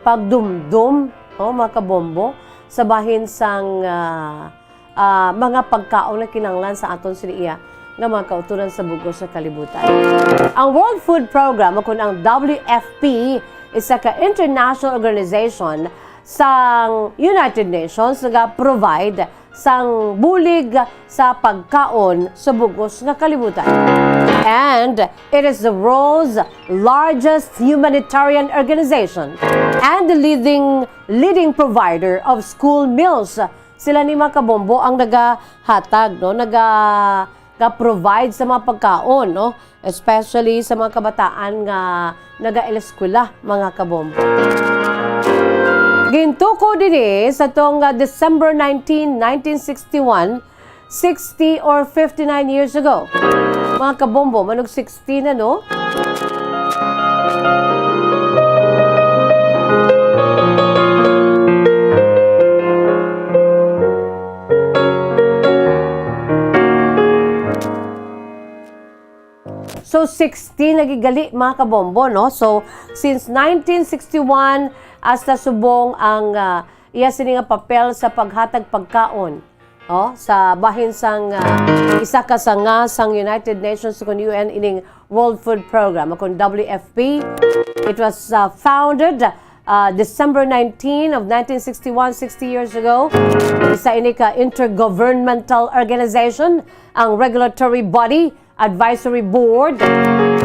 pagdumdom, no, mga kabombo, sa bahin sang, ah, ah, mga pagkaon nga kinahanglan sa aton sini iya nga mga kautoran sa bugos sa kalibutan. Ang World Food Program, o kun ang W F P, isa ka international organization sang United Nations nga provide sang bulig sa pagkaon sa bugos nga kalibutan. And it is the world's largest humanitarian organization and the leading, leading provider of school meals. Sila ni, mga kabombo, ang nagahatag, no? Naga-, ga-provide sa mga pagkaon, no? Especially sa mga kabataan nga nagaeskwela, mga kabombo. Gintuko dini sa tong, ah, December nineteen, nineteen sixty-one, sixty or fifty-nine years ago. Mga kabombo, manog sixty na, no? So, sixty na gid gali, mga kabombo, no? So, since nineteen sixty-one, hasta subong ang, ah, iya sini nga papel sa paghatag pagkaon, oh, sa bahin sang, ah, isa ka sanga sang United Nations, kun U N, ining World Food Program, kun W F P. It was, ah, founded, ah, December nineteen of nineteen sixty-one, sixty years ago. Isa ini ka intergovernmental organization, ang regulatory body, advisory board,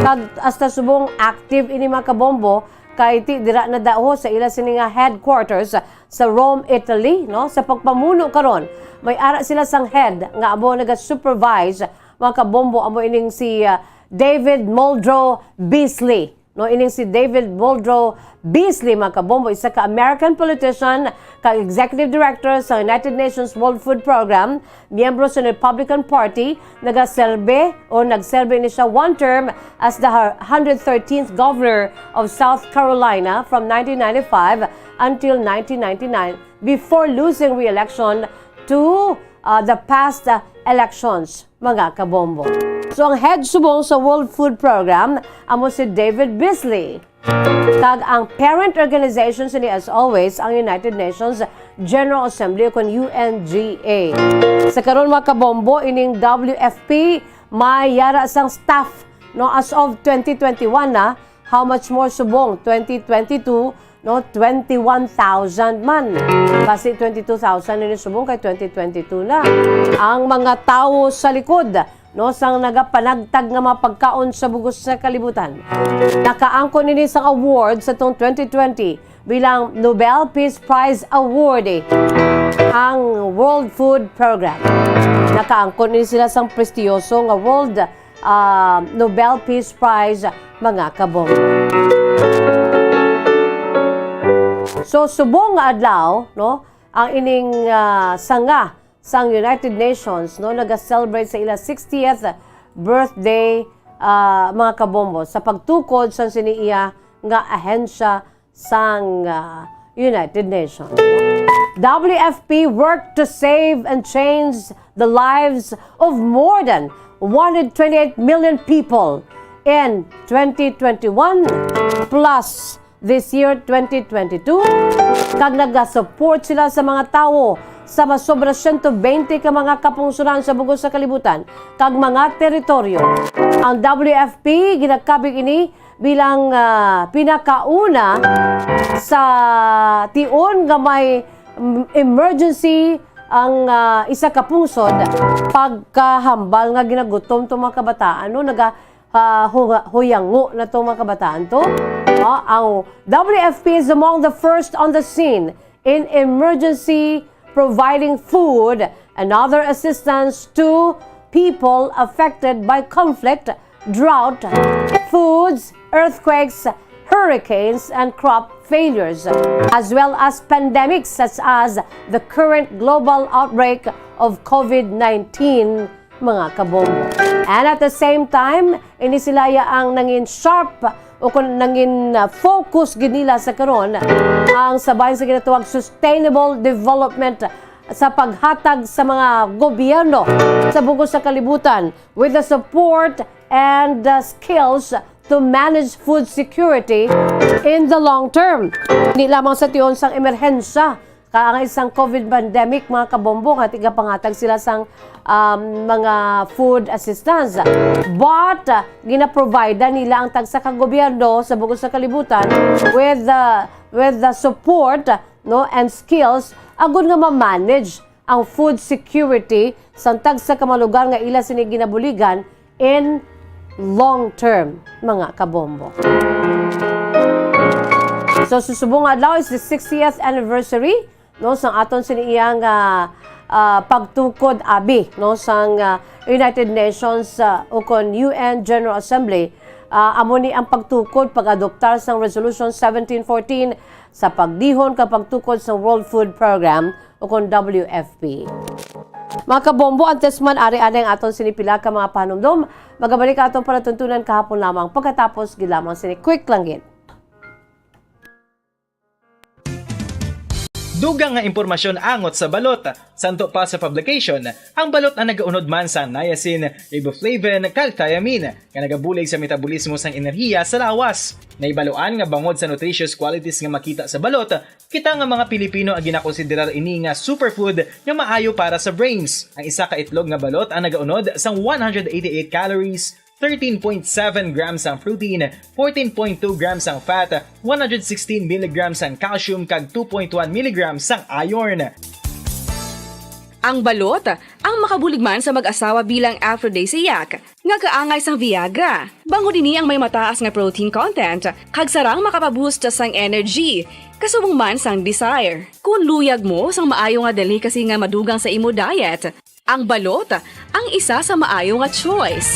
kag hasta subong active ini, mga kabombo, kay ti dira na daw sa ila sini nga headquarters sa Rome, Italy, no? Sa pagpamuno karon, may ara sila sang head nga amo naga-supervise, mga kabombo, amo ining si, ah, David Muldrow Beasley. No, ining si David Muldrow Beasley, mga kabombo, isa ka American politician, kag executive director sa United Nations World Food Program, miyembro sa Republican Party, nagaserbe o nagserbe ni siya one term as the hu-, hundred thirteenth governor of South Carolina from nineteen ninety-five until nineteen ninety-nine before losing re-election to, uh, the past, uh, elections, mga kabombo. So, ang head subong sa World Food Program amo si David Beasley. Kag ang parent organization sini, as always, ang United Nations General Assembly, kun U N G A. Sa karon, mga kabombo, ining W F P may yara sang staff, no, as of twenty twenty-one na, how much more subong twenty twenty-two, no, twenty-one thousand man. Basi twenty-two thousand ini subong kay twenty twenty-two na. Ang mga tawo sa likod, no, sang nagapanagtag nga mga pagkaon sa bugos sa kalibutan. Nakaangkon ini sang award sa tong twenty twenty bilang Nobel Peace Prize awardee ang World Food Program. Nakaangkon ini sila sang prestiyoso nga World, ah, Nobel Peace Prize, mga kabombo. So, subong nga adlaw, no, ang ining, ah, sanga sang United Nations, no, naga-celebrate sa ila sixtieth birthday, ah, mga kabombo, sa pagtukod sa sini iya nga ahensya sang, ah, United Nations. W F P worked to save and change the lives of more than one hundred twenty-eight million people in twenty twenty-one, plus this year, twenty twenty-two, kag nagasupport sila sa mga tawo sa masobra siyento bente ka mga kapungsoran sa bugos sa kalibutan kag mga teritoryo. Ang W F P ginakabig ini bilang, ah, pinakauna sa tion nga may mm, emergency ang, ah, isa ka pungsod pagkahambal nga ginagutom tong mga kabataan, no? Naga-, ah, huga-, huyango na tong mga kabataan to. Ah, ang W F P is among the first on the scene in emergency providing food and other assistance to people affected by conflict, drought, foods, earthquakes, hurricanes, and crop failures, as well as pandemics such as the current global outbreak of COVID nineteen, mga kabombo. And at the same time, ini sila ya ang nangin sharp o kung nangin, ah, focus gid nila sa karon ang sa bahin sa ginatawag sustainable development sa paghatag sa mga gobyerno sa bug-os sa kalibutan with the support and the skills to manage food security in the long term. Di lamang sa tion sang emerhensya, kaangay sang COVID pandemic, mga kabombo, nga tigapangatag sila sang, um, mga food assistance. But, uh, ginaprovide nila ang tagsa ka gobyerno sa bug-os sa kalibutan with the, with the support, no, and skills agud nga ma-manage ang food security sang tagsa ka mga lugar nga ila sini ginabuligan in long term, mga kabombo. So, sa subong adlaw is the sixtieth anniversary, no, sang aton sini iyang, ah, ah, pagtukod abi, no, sang, ah, United Nations, ah, ukon U N General Assembly. Ah, amo ni ang pagtukod, pag-adoptar sang Resolution seventeen fourteen sa pagdihon kag pagtukod sang World Food Program ukon W F P. Mga kabombo, antes man ari anay ang aton sini pila ka mga panumdom, magabalik aton palatuntunan kahapon lamang pagkatapos gid lamang sini. Quick lang gid. Dugang nga impormasyon angot sa balot. Santo pa sa publication, ang balot ang nagaunod man sa niacin, riboflavin, kag thiamine, nga nagabulig sa metabolismo sang enerhiya sa lawas. Nahibaluan nga bangod sa nutritious qualities nga makita sa balot, kita nga mga Pilipino ang ginakonsiderar ini nga superfood nga maayo para sa brains. Ang isa ka itlog nga balot ang nagaunod sang one hundred eighty-eight calories, thirteen point seven grams ang protein, fourteen point two grams ang fat, one hundred sixteen milligrams ang calcium, kag two point one milligrams ang iron. Ang balot ang makabulig man sa mag-asawa bilang aphrodisiac nga kaangay sang Viagra. Bangod ini ang may mataas nga protein content, kag sarang makapaboost sang energy, kasubong man sang desire. Kon luyag mo sang maayo nga delicacy nga madugang sa imo diet, ang balot ang isa sa maayo nga choice.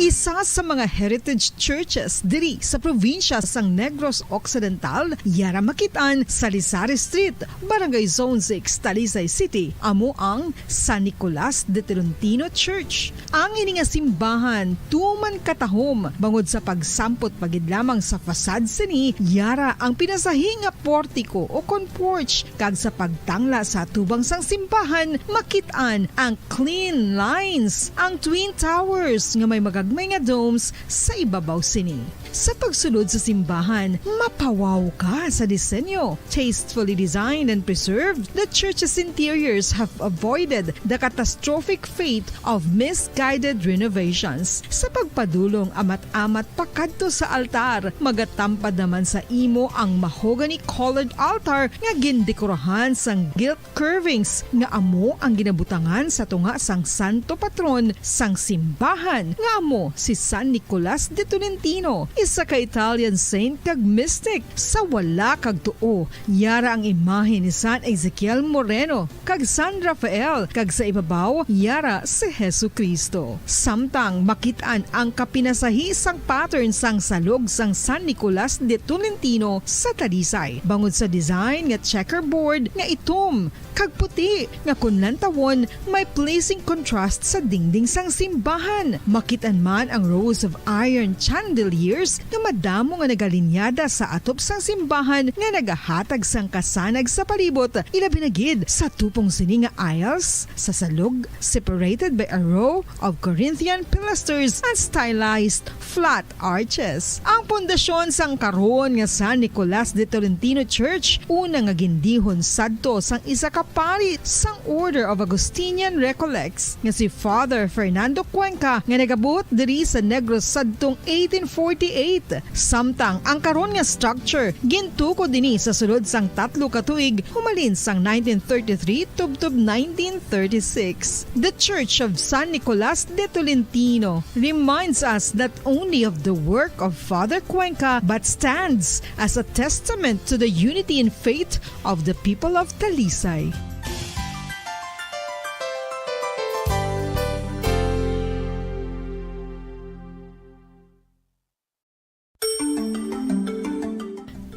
Isa sa mga heritage churches diri sa probinsya sang Negros Occidental, yara makit-an sa Lisari Street, Barangay Zone six, Talisay City, amo ang San Nicolas de Tolentino Church. Ang ini nga simbahan tuman katahom bangod sa pagsampot pa gid lamang sa facade sini, yara ang pinasahi nga portiko o kon porch, kag sa pagtangla sa atubang sang simbahan makit-an ang clean lines, ang twin towers nga may magagmay nga domes sa ibabaw sini. Sa pagsulod sa simbahan, mapawaw ka sa disenyo. Tastefully designed and preserved, the church's interiors have avoided the catastrophic fate of misguided renovations. Sa pagpadulong amat-amat pakadto sa altar, magatampad naman sa imo ang mahogany-colored altar nga gindekorahan sang gilt curvings nga amo ang ginabutangan sa tunga sang santo patron sang simbahan, nga amo si San Nicolas de Tolentino, isa ka Italian saint kag mystic. Sa wala kag tuo, yara ang imahe ni San Ezekiel Moreno kag San Rafael, kag sa ibabaw, yara si Jesu-Cristo. Samtang makit-an ang kapinasahi sang pattern sang salog sang San Nicolas de Tolentino sa Talisay, bangod sa design nga checkerboard nga itom kag puti, nga kon lantawon, may pleasing contrast sa dingding sang simbahan. Makit-an man ang rows of iron chandeliers nga madamo nga nagalinyada sa atop sang simbahan nga nagahatag sang kasanag sa palibot, ilabi na gid sa tupong sini nga aisles sa salog, separated by a row of Corinthian pilasters and stylized flat arches. Ang pundasyon sang karon nga San Nicolas de Tolentino Church, una nga gindihon sadto sang isa ka pari sang Order of Augustinian Recollects nga si Father Fernando Cuenca, nga nagabot diri sa Negros sadtong eighteen forty-eight, samtang ang karon nga structure gintukod ini sa sulod sang tatlo ka tuig, humalin sang nineteen thirty-three tubtob nineteen thirty-six. The Church of San Nicolas de Tolentino reminds us not only of the work of Father Cuenca but stands as a testament to the unity in faith of the people of Talisay.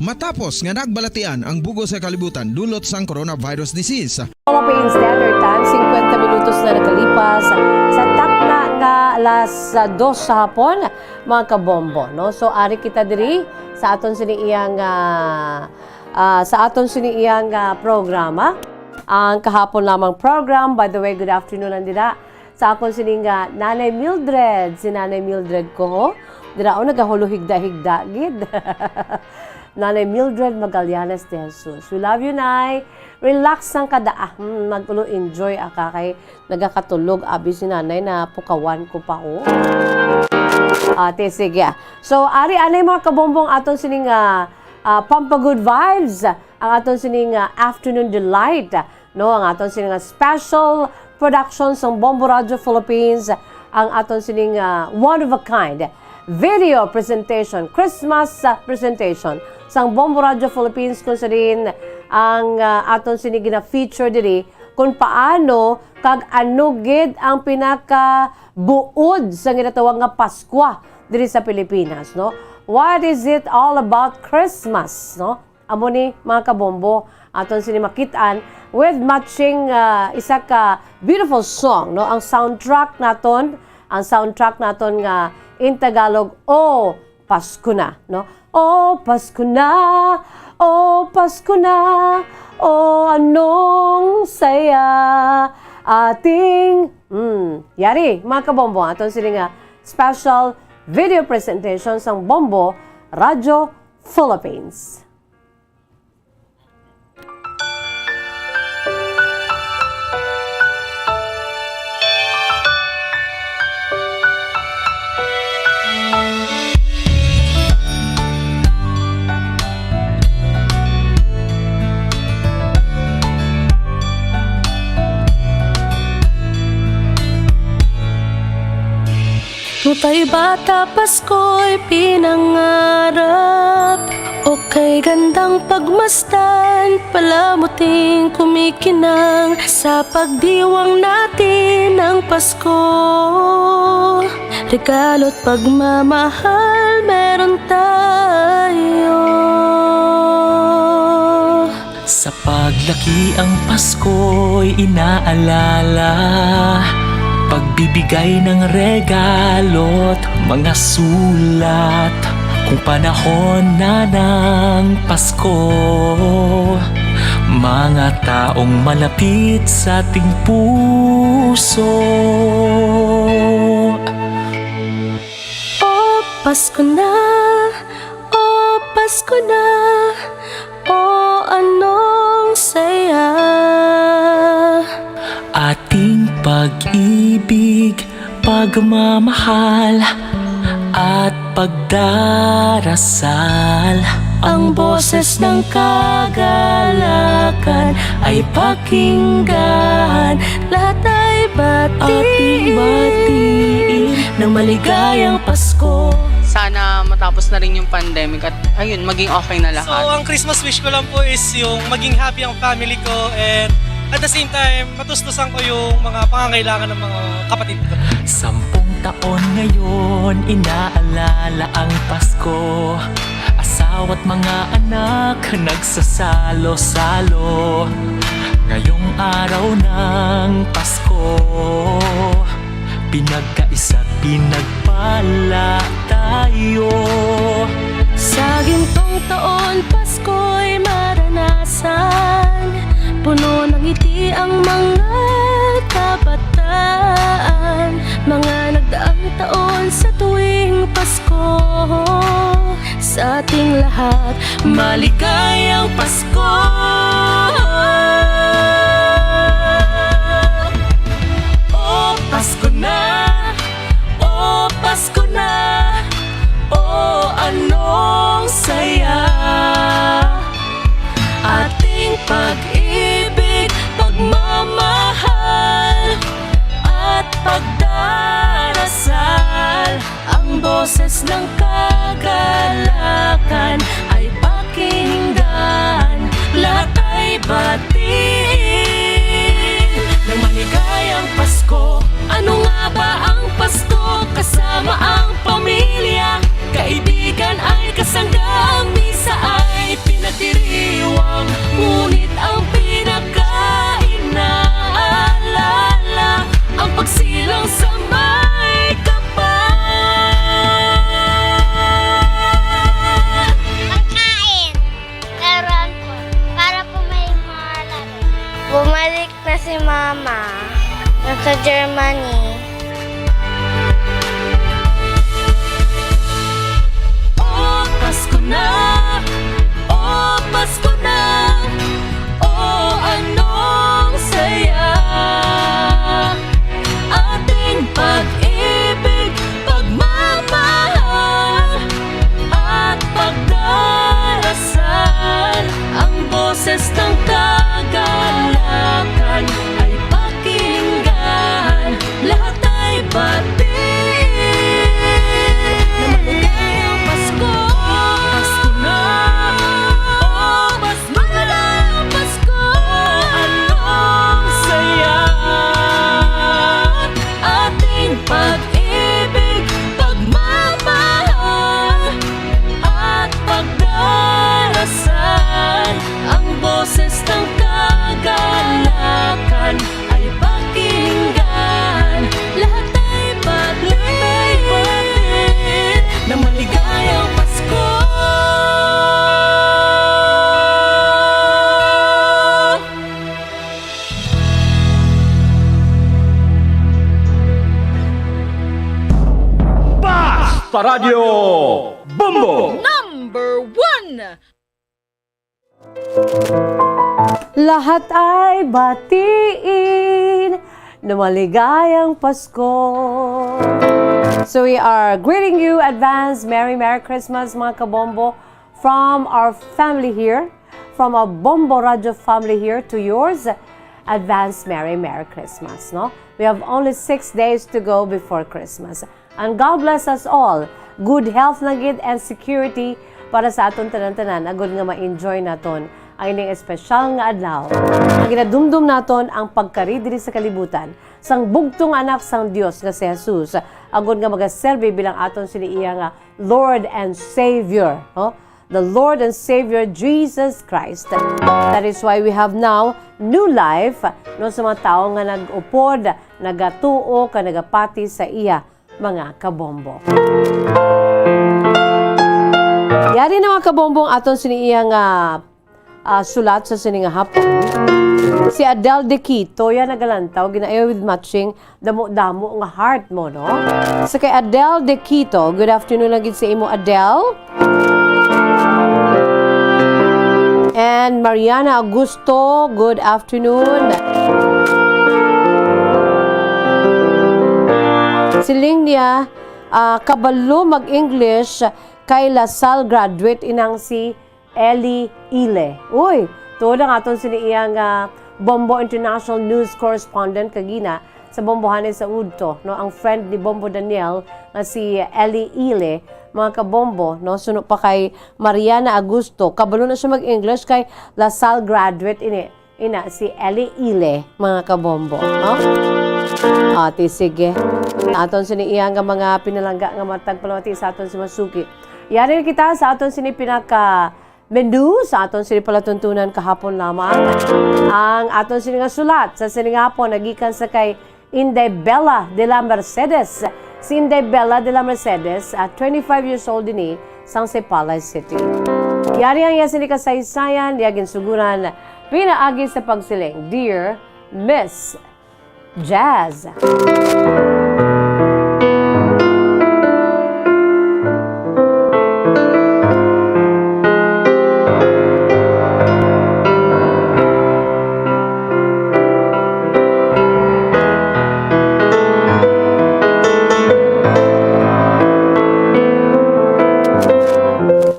Matapos nga nagbalatian ang bug-os nga kalibutan dulot sang coronavirus disease, Philippine Standard Time, singkwenta minutos na nakalipas sa takna nga alas dos sa hapon, mga kabombo, no? So, ari kita diri sa aton sini iyang, ah, ah, sa aton sini iyang, ah, programa. Ang kahapon lamang program, by the way, good afternoon, andira sa akon sini nga Nanay Mildred, si Nanay Mildred ko, ho. Dira, oh, nagahuluhigda-higda gid. Nanay Mildred Magallanes de Jesus. We love you, Nay. Relax lang ka da. Ah, hmm, mag-ulo, enjoy aka kay nagakatulog. Abi si Nanay, napukawan ko pa, ho. Ate, sige. So, ari anay, mga kabombong, aton sining, ah, ah, Pampagood Vibes, ang aton sining, ah, Afternoon Delight, no, ang aton sining, ah, special production sang Bombo Radio Philippines, ang aton sining, ah, one of a kind video presentation, Christmas, ah, presentation sang Bombo Radio Philippines, kung sa din ang, ah, aton sini gina-feature diri kung paano kag ano gid ang pinakabuod sa ginatawag nga Paskwa diri sa Pilipinas, no? What is it all about Christmas, no? Amo ni, mga kabombo, aton sini makit-an with matching, ah, isa ka beautiful song, no? Ang soundtrack naton, ang soundtrack naton nga in Tagalog, O Pasko Na, no? O Pasko na, o Pasko na, o anong saya ating, hmm, yari, mga kabombo, aton sini nga special video presentation sang Bombo Radio Philippines. Nutay bata Pasko'y pinangarap, okay gandang pagmasdan, palamuting kumikinang sa pagdiwang natin ng Pasko. Regalo't pagmamahal meron tayo. Sa paglaki ang Pasko'y inaalala, pagbibigay ng regalo't mga sulat. Kung panahon na ng Pasko, mga taong malapit sa ating puso. O Pasko na, o Pasko na, o anong saya. Ating pag-ibig, pagmamahal, at pagdarasal. Ang boses ng kagalakan ay pakinggan. Lahat ay batiin. Ating batiin ng maligayang Pasko. Sana matapos na rin yung pandemic at, ayun, maging okay na lahat. So, ang Christmas wish ko lang po is yung maging happy ang family ko and at the same time, matustusan ko yung mga pangangailangan ng mga kapatid ko. Sampung taon ngayon, inaalala ang Pasko. Asawa't mga anak, nagsasalo-salo. Ngayong araw ng Pasko, pinagkaisa't pinagpala tayo. Sa gintong taon, Pasko'y maranasan. Puno ng ngiti ang mga kabataan. Mga nagdaang taon sa tuwing Pasko. Sa ating lahat, maligayang Pasko. O Pasko na, o Pasko Boses ng kagalakan ay pakinggan, lahat ay batiin. Ng maligayang Pasko. Ano nga ba ang Pasko? Kasama ang pamilya, kaibigan ay kasangga, ang misa ay pinatiriwang, ngunit ang pinakainaalala ang pagsilang sa may kapal. Pagkain. Meron po. Para po may mga laro. Bumalik na si Mama. Nasa Germany. O Pasko na, o Pasko na, o anong saya. Ating pag-ibig, pagmamahal, at pagdarasal. Ang boses ng kagalakan ay pakinggan, lahat ay batiin. Na maligayang Pasko, Pasko na, o Pasko na, Pasko. Anong saya, ating pag-ibig, pagmamahal, at pagdarasal. Ang boses ng kagalakan ay pakinggan, lahat ay batiin. Na maligayang Pasko. Basta Radyo Bombo! Number one! Lahat ay batiin na maligayang Pasko. So we are greeting you advance Merry Merry Christmas, mga kabombo, from our family here, from our Bombo Radio family here to yours. Advance Merry Merry Christmas, no? We have only six days to go before Christmas. And God bless us all. Good health na gid and security para sa aton tanan-tanan, agud nga ma-enjoy naton ang ining espesyal nga adlaw. Ang ginadumdom naton ang pagkari diri sa kalibutan sang bugtong Anak sang Dios nga si Jesus, agud nga magaserbi bilang aton sini iya nga Lord and Savior, no? The Lord and Savior Jesus Christ. That is why we have now new life, no, sa mga tawo nga nag-upod, nagatuo, kag nagapati sa iya, mga kabombo. Yari na, mga kabombo, ang aton sini iya nga, ah, sulat sa sini nga hapon. Si Adele De Quito, ya nagalantaw, ginayo with matching damo-damo nga heart mo, no? Sa kay Adele De Quito, good afternoon lang gid sa imo, Adele. And Mariana Augusto, good afternoon. Siling niya, ah, kabalo mag-English kay La Salle graduate inang si Eli Ile. Uy, tuod ang aton sini iya nga Bombo International News Correspondent kagina sa Bombohanes sa udto, no, ang friend ni Bombo Daniel nga si Eli Ile, mga kabombo, no, suno pa kay Mariana Augusto. Kabalo na siya mag-English kay La Salle graduate ini. Ina si Eli Ile, mga kabombo, no? Ati, sige. Aton sini iya nga mga pinalangga nga matag palamati sa aton si Masuki. Yari na kita sa aton sini pinaka menu sa aton sini palatuntunan kahapon lamang. Ang aton sini nga sulat sa sini nga hapon nagikan sa kay Inday Bella de la Mercedes. Si Inday Bella de la Mercedes, ah, twenty-five years old ini, sang Sipalay City. Yari ang iya sini kasaysayan, iya ginsuguran pinaagi sa pagsiling, "Dear Miss Jazz."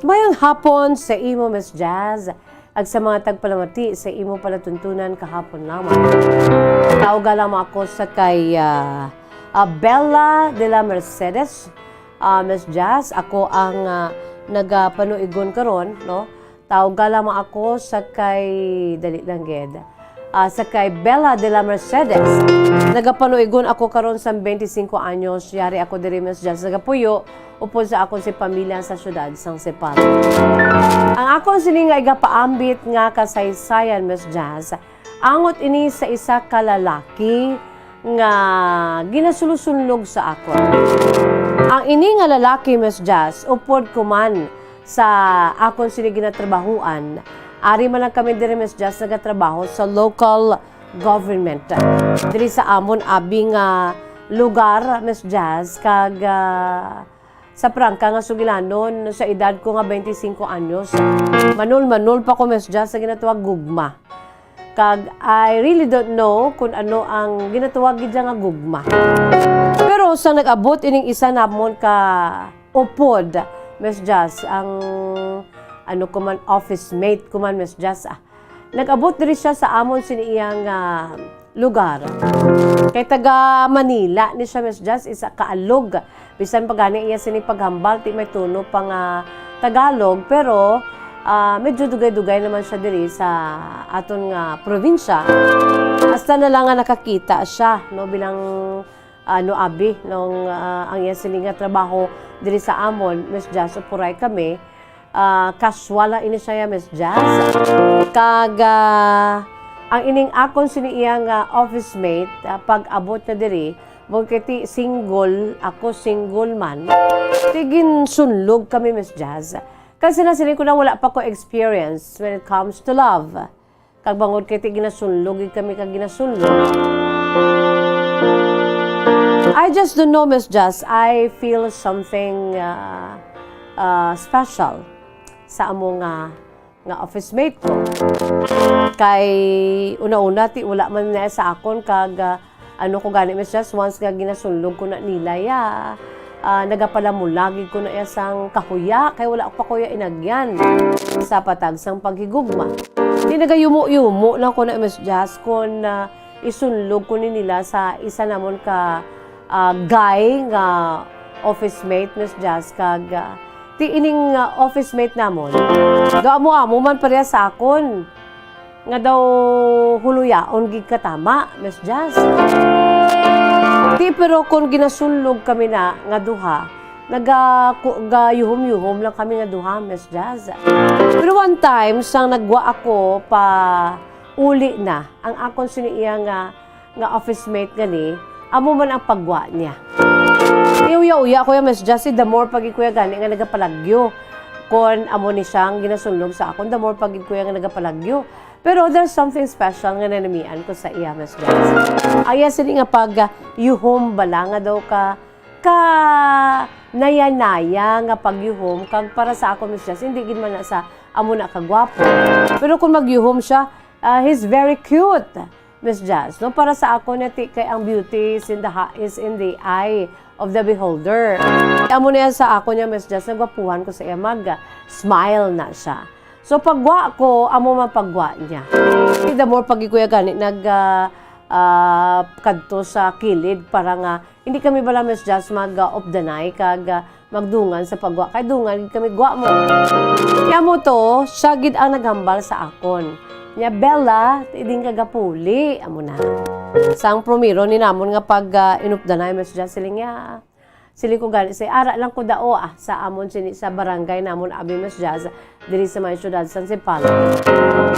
Mayong hapon sa imo, Miss Jazz, ag sa mga tagpalamati sa imo palatuntunan kahapon lamang. Tawga lamang ako sa kay, ah, ah, Bella de la Mercedes. Ah, Miss Jazz, ako ang, ah, nagapanuigon karon, no? Tawga lamang ako sa kay, dali lang gid. Ah, sa kay Bella de la Mercedes. Nagapanuigon ako karon sa twenty-cinco anyos. Yari ako diri, Miss Jazz, nagapuyo upod sa akon si pamilya sa siyudad sang Cepal. Ang akon sini nga igapaambit nga kasaysayan, Miss Jazz, angot ini sa isa ka lalaki nga ginasulusunlog sa akon. Ang ini nga lalaki, Miss Jazz, upod ko man sa akon sini ginatrabahuan, ari man lang kami diri, Miss Jazz, nagatrabaho sa local government. Diri sa amon abi nga lugar, Miss Jazz, kag, ah, sa prangka nga sugilanon, sa edad ko nga twenty-cinco anyos, manul-manul pa ko, Miss Jazz, sa ginatawag gugma. Kag I really don't know kung ano ang ginatawag gid nga gugma. Pero sa nag-abot ining isa namon ka upod, Miss Jazz, ang ano ko man, office mate ko man, Miss Jazz, ah. Nag-abot diri siya sa amon sini iyang, ah, lugar. Kay taga Manila ni siya, Miss Jazz, isa ka alog. Bisan pa gani iya sini paghambal, ti may tono pa nga Tagalog, pero, ah, medyo dugay-dugay naman siya diri sa aton nga probinsya. Hasta na lang nga nakakita siya, no, bilang, ano, abi, nung, ah, ang iya sini nga trabaho diri sa amon, Miss Jazz, upuray kami, ah, casual lang ini siya, Miss Jazz. Kag, ah, ang ining akon sini iya nga office mate, ah, pag-abot na diri, bangod kay ti single, ako single man, ti ginsunlog kami, Miss Jazz. Kasi na sini ko na wala pa ko experience when it comes to love. Kag bangod kay ti ginasunlog gid kami kag ginasunlog. I just don't know, Miss Jazz. I feel something, ah, ah, special sa amo nga, nga office mate ko. Kay una-una, ti wala man na sa akon kag, ah, ano ko gani, Miss Jazz, once nga ginasunlog ko na nila ya, ah, nagapalamulag gid ko na iya sang kahuya, kay wala pa ko ya inagyan sa patag sang paghigugma. Di nagayumo-yumo lang ko na, Miss Jazz, kon, ah, isunlog ko ni nila sa isa namon ka, ah, guy nga office mate, Miss Jazz, kag, ah, ti ining, ah, office mate namon, daw amo-amo man pareha sa akon nga daw huluyaon gid ka tama, Miss Jazz. Ti, pero kon ginasunlog kami na nga duha, naga-, ku-, gayuhom-yuhom lang kami nga duha, Miss Jazz. Pero one time, sang naggwa ako pa uli na, ang akon sini iya nga nga office mate gani, amo man ang paggwa niya. Iuya-uya ko ya, Miss Jazz, the more pa gid ko ya gani nga nagapalagyo. Kon amo ni siya ang ginasunlog sa akon, the more pa gid ko ya nga nagapalagyo. Pero there's something special nga nanamian ko sa iya, Miss Jazz. Ang iya sini nga pag, ah, yuhom bala nga daw ka, ka naya-naya nga pagyuhom, kag para sa ako, Miss Jazz, hindi gid man na sa amo na kagwapo. Pero kung magyuhom siya, ah, he's very cute. Miss Jazz, no? Para sa ako, nati kay ang beauty is in the ha-, is in the eye of the beholder. Amo na yan sa ako niya, Miss Jazz, nagwapuhan ko sa iya, mag-smile na siya. So, paggwa ko, amo man paggwa niya. The more pag kuya gani, nag, ah, ah, kadto sa kilid para nga, hindi kami bala, Miss Jazz, mag, ah, updanay kag, ah, magdungan sa paggwa, kay dungan gid kami gwa mo. Kaya mo to, siya gid ang naghambal sa akon. Nya, "Bella, idin ka gapuli," amo na. Sang primero ni namon nga pag, ah, inupdanay, Miss Jazz, siling niya. Siling ko gani, "Say, ara lang ko dao, ah, sa amon sini sa barangay namon, abi, Miss Jazz, diri sa may siyudad San Cepal."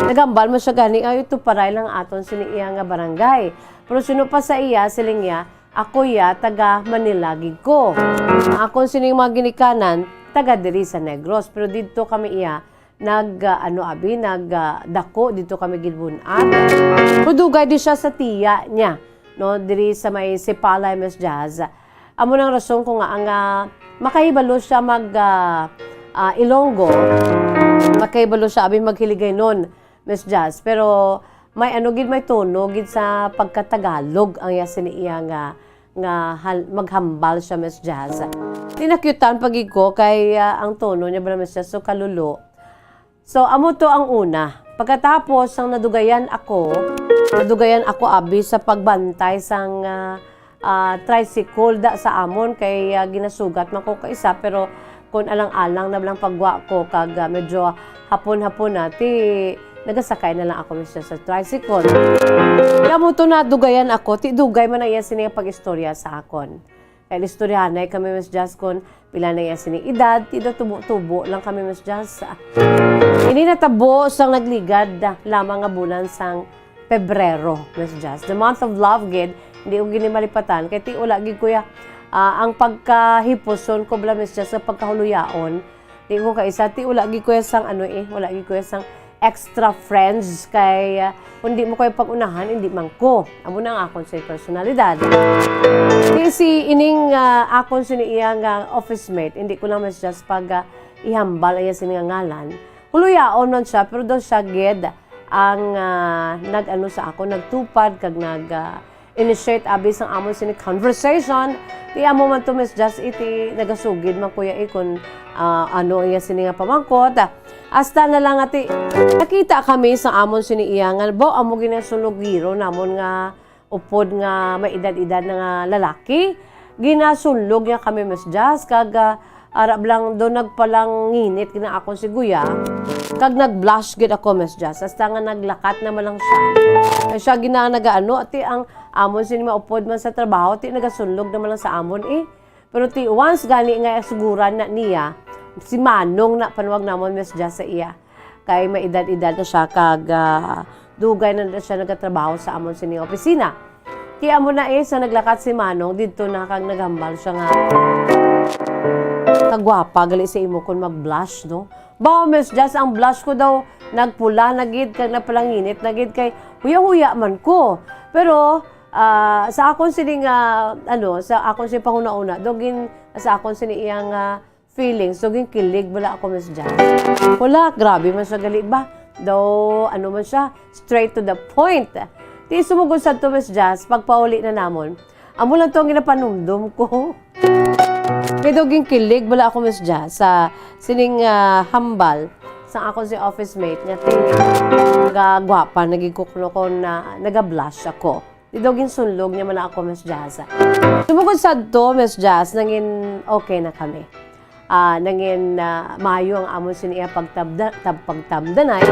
Naghambal mo siya gani, "Ay, ito paray lang aton sini iya nga barangay." Pero sino pa sa iya, siling niya, Ako iya, taga Manila gid ko. Ang akon sining mga ginikanan, taga diri sa Negros, pero didto kami iya nag, ah, ano, abi, nag, ah, dako, didto kami ginbun-at. Pero dugay di siya sa tiya niya, no, diri sa may Sipalay, Miss Jazz. Amo nang rason ko nga ang, ah, makahibalo siya mag, ah, ah, Ilonggo, makahibalo siya, abi, maghiligaynon. Miss Jazz, pero may ano gid, may tono gid sa pagka-Tagalog ang iya sini iya nga, nga hal-, maghambal siya, Miss Jazz. Tinakyutan pa gid ko kay, ah, ang tono niya ba, Miss Jazz, so kalulo. So, amo to ang una. Pagkatapos, ang nadugayan ako, nadugayan ako, abi, sa pagbantay sang, ah, ah, tricycle da sa amon kay, ah, ginasugat man ko kaisa, pero kun alang-alang na lang pagwa ko kag, ah, medyo hapon-hapon na, ti nagasakay na lang ako, Miss Jazz, sa tricycle. Kaya mo to nadugayan ako, ti dugay man ang iya sini nga pag-istorya sa akon. Kay istoryahanay kami, Miss Jazz, kun pila na iya sini edad, ti daw tubo-tubo lang kami, Miss Jazz. Ini natabo sang nagligad lamang nga bulan sang Pebrero, Miss Jazz. The month of love, gid, hindi ko gini malipatan. Kay ti wala gid kuya, ah, ang pagkahipuson ko bala, Miss Jazz, sa pagkahuloyaon. Di ko kaisa, ti wala gid kuya sang ano eh, wala gid kuya sang extra friends kay, ah, kung di mo kayo pag-unahan, hindi man ko. Amo na ang akon sa personalidad. Ti si ining, ah, akon sini iya nga office mate, hindi ko lang, Miss Jazz, pag, ah, ihambal iya sini nga ngalan. Huluyaon man siya, pero daw siya gid ang, ah, nag-ano sa ako, nagtupad kag nag, ah, initiate abi sang amon sini conversation. Ti amo man to, Miss Jazz, iti nagasugid man kuya, eh, kun, ah, ano iya sini nga pamangkot. Hasta na lang ati, nakita kami sa amon sini iya nga, bo, amo ginasulugiro namon nga upod nga may edad-edad na nga lalaki. Ginasunlog niya kami, Miss Jazz, kag, ah, arab lang do nagpalanginit gina akon si Guya. Kag nag-blush gid ako, Miss Jazz, hasta nga naglakat na man lang siya. Kay siya gina nagaano, ati ang amon sini maupod man sa trabaho, ti nagasunlog na man lang sa amon eh. Pero ti once gani nga suguran na niya, si Manong na panuwag namon, Miss Jazz, sa iya. Kay may edad-edad na siya, kag, ah, dugay na, na siya nagatrabaho sa amon sini opisina. Ti amo na eh, sa naglakat si Manong, didto na kag naghambal siya nga, "Kagwapa gali sa imo kon mag-blush, no?" Ba, Miss Jazz, ang blush ko daw nagpula na gid, kag nagpalanginit na gid, kay huya-huya man ko. Pero, ah, sa akon sini nga, ano, sa akon sini panguna-una, daw gin-, sa akon sini iyang, ah, feelings, so ginkilig bala ako, Miss Jazz. Wala, grabe man siya gali ba? Daw, ano man siya, straight to the point. Ti sumugod sa to, Miss Jazz, pagpauli na namon. Amo lang to ang ginapanumdum ko. Kay daw ginkilig bala ako, Miss Jazz, sa sining, ah, hambal sa akon si office mate nga ti, nagagwapa, nagigkukno ko na naga-blush ako. Di daw ginsunlog niya man ako, Miss Jazz. Sumugod sa to, Miss Jazz, nangin okay na kami. Ah, nangin, ah, maayo ang amon sini iya pagtabda-, tab-, pagtamdanay.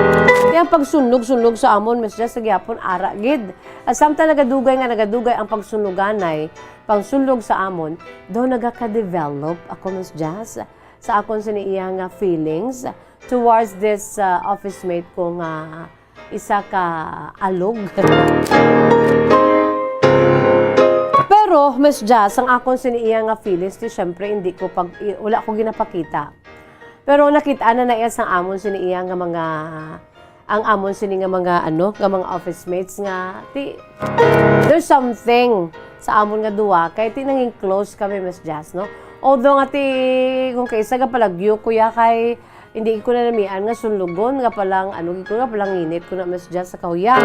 Kaya ang pagsunlog-sunlog sa amon, Miss Jazz, sa gyapon, ara gid. At samtang nagadugay nga nagadugay ang pagsunluganay, pangsunlog sa amon, daw nagaka-develop ako, Miss Jazz, sa akon sini iya nga feelings towards this, ah, office mate ko nga isa ka alog. Pero, Miss Jazz, ang akon sini iya nga feelings, ti, syempre, hindi ko pag, i-, wala ko ginapakita. Pero nakita na na iya sang amon sini iya nga mga, ang amon sini nga mga, ano, nga mga office mates nga, ti, there's something sa amon nga duwa, kay ti nanging close kami, Miss Jazz, no? Although nga ti, kung kaisa gapalagyo ko ya kay, hindi ko na namian nga sunlugon nga palang, ano, gid ko nga palanginit ko na, Miss Jazz, sa kahuya.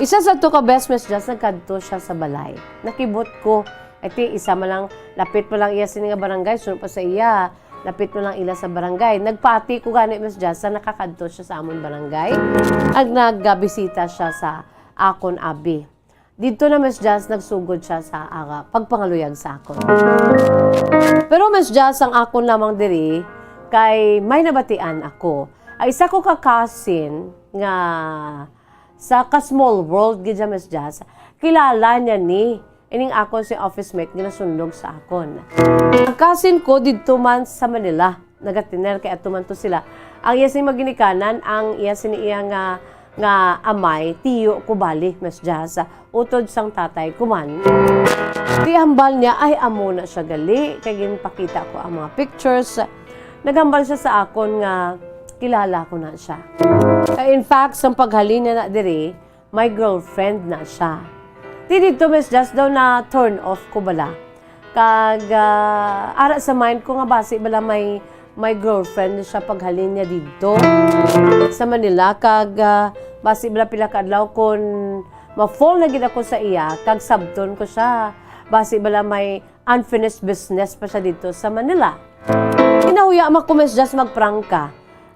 Isa sa to ka best, Miss Jazz, nagkadto siya sa balay. Nakibot ko. Iti, isa man lang, lapit pa lang iya sini nga barangay, sunod pa sa iya, lapit pa lang ila sa barangay. Nagpati ko gani, Miss Jazz, sa nakakadto siya sa amon barangay. Ag nagbisita siya sa akon abi. Didto na, Miss Jazz, nagsugod siya sa, ah, pagpangaluyag sa akon. Pero, Miss Jazz, ang akon lamang diri, kay may nabatian ako. Ay, isa ko ka cousin nga sa ka small world gid siya, Miss Jazz, kilala niya ni ining akon si office mate nga nasunlog sa akon. Ang cousin ko didto man sa Manila. Nagatiner kay ato man to sila. Ang iya sini maginikanan, ang iya sini iya nga, nga amay, tiyo ko bali, Miss Jazz, utod sang tatay ko man. Di hambal niya, ay, amo na siya gali, kay ginpakita ko ang mga pictures. Naghambal siya sa akon nga kilala ko na siya. Kay in fact, sang paghalin niya na diri, may girlfriend na siya. Ti didto, Miss Jazz, daw na turn off ko bala. Kag, ah, ara sa mind ko nga basi bala may, may girlfriend na siya paghalin niya didto sa Manila. Kag, ah, basi bala pila ka adlaw kun ma-fall na gid ako sa iya, kag sabton ko siya. Basi bala may unfinished business pa siya didto sa Manila. Kinahuya man ko, Miss Jazz, magprangka.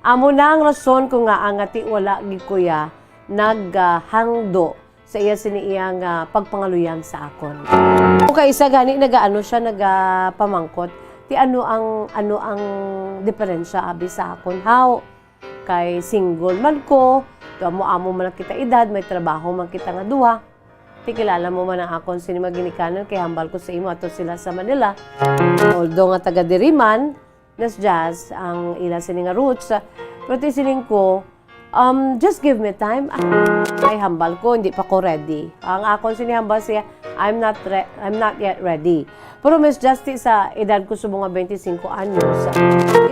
Amo na ang rason ko nga ang ati wala gid kuya naghangdo sa iya sini iya nga pagpangaluyag sa akon. Kung kaisa gani nagaano siya, nagapamangkot, ti ano ang, ano ang diferensya abi sa akon? How? Kay single man ko, amo-amo man lang kita edad, may trabaho man kita nga duha. Ti kilala mo man ang akon sini mga ginikanan, kay hambal ko sa imo ato sila sa Manila. Although nga taga diri man, Miss Jazz, ang ila sini nga roots. Pero ti siling ko, um, just give me time. Ay, hambal ko, hindi pa ko ready. Ang akon sini hambal siya, I'm not re-, I'm not yet ready. Pero Miss Jazz, ti sa edad ko subong nga twenty-cinco anyos,